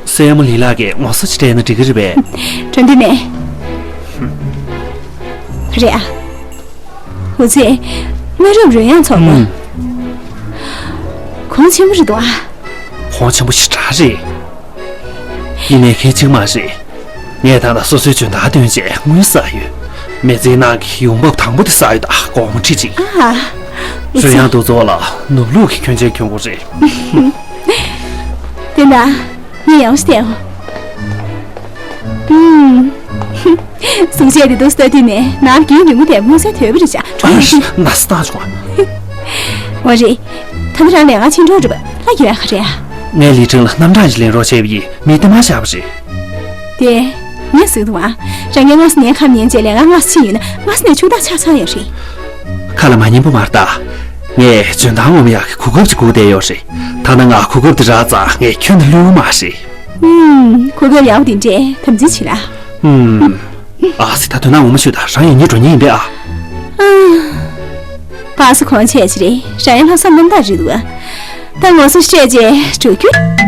སྲས་མོ་ལི་ལགས་ཀྱིས་ངོ་སོ་ཅིག་སྤྲད་ན་འགྲིག་གི་རེད་པས། དྲན་འདུག་མེད། རེད་ཨ། འོ་ཙི། སྔ་རབས་རོལ་དབྱངས་ཚོགས་པ། ཨུམ། གོང་ཆེན་པོ་རེད་འདུག་ཨ། གོང་ཆེན་པོ་ཞེ་དྲག་རེད། ཡིན་ནའི་གལ་ཆེ་གི་མ་རེད། ངས་ད་ལྟ་སོ་སོའི་འཇོན་ཐང་བཏོན་བྱས་དངུལ་བསགས་ཡོད། མི་ཚེའི་ནང་གི་ཡོང་འབབ་དང་པོ་དེ་བསགས་ཡོད་ད་དགོངས་ཁྲེལ་ཅིག་ཨ། རོལ་དབྱངས་འདུ་ཚོགས་ལ་ནོར་ལུག་གི་གྱོན་ཆས་གྱོན་དགོས་རེད། དེ་འདྲ། ངས་ཡང་བལྟས་འོ། ཨུམ། གཟུགས་བྱད་དེ་འདུག་ལྟ་དུས་ནས་ནང་གི་ཉུང་ངུ་དེ་མངོན་གསལ་དོད་པོ་རེད་བྱ། གྲོགས་ཨ། ན་ས་བཏང་བྱུང་བ། འོ་རེད། ད་ནི་རང་ལས་ཀ་ཕྱིན་འགྲོ་རེད་པ། ལ་ཡོད་ཨ་ག་རེད་ཨ། ངས་ལི་ཀྲན་ལ་རྣམ་གྲངས་ཤིག་ལེན་རོགས་བྱས་པ་ཡིན། མི་དེ་མ་བཞག་པ་རེད། དེ། ངས་ཟེར་འདུག་ཨ། རང་ངས་སྔ་ས་ནས་ཁ་མཉན་བྱས་ལས་ཀ་སྔ་ས་ཕྱིན་ཡོད་ན་སྔ་ས་ནས་ཆུ་ཐག་ཆག་ཆག་ཡོད་རེད། ཁ་ལ་མ་ཉན་པོ་མ་རེད་ད། ངས་འཇོན་ཐང་ངོ་མ་ཡག་གི་གོ་སྐབས་ཅིག་སྒུག་བསྡད་ཡོད་རེད། ཐ་ན་ང་གོ་སྐབས་དེ་རག་ཙང་ངས་ཁྱོན་ནས་བསླུས་པ་མ་རེད། ཨུམ། གོ་སྐབས་ཡག་པོ་དེ་འདྲས་དམ་འཛིན་བྱེད་ལ། ཨུམ། ཨ་ཙི། ད་དོན་དག་ངོ་མ་ཤོད་ད། རང་ཡང་ཉིད་འགྲོ་ཉེན་ཡིན་པས་ཨ། ཨ། པ་སུ་གོང་ཆེ་ཆེ་རེད། རང་ཡང་ལྷག་བསམ་རྣམ་དག་རེད་འདུག་ད་ངོ་སོ་བཤད་རྗེས་འགྲོ་རྒྱུ།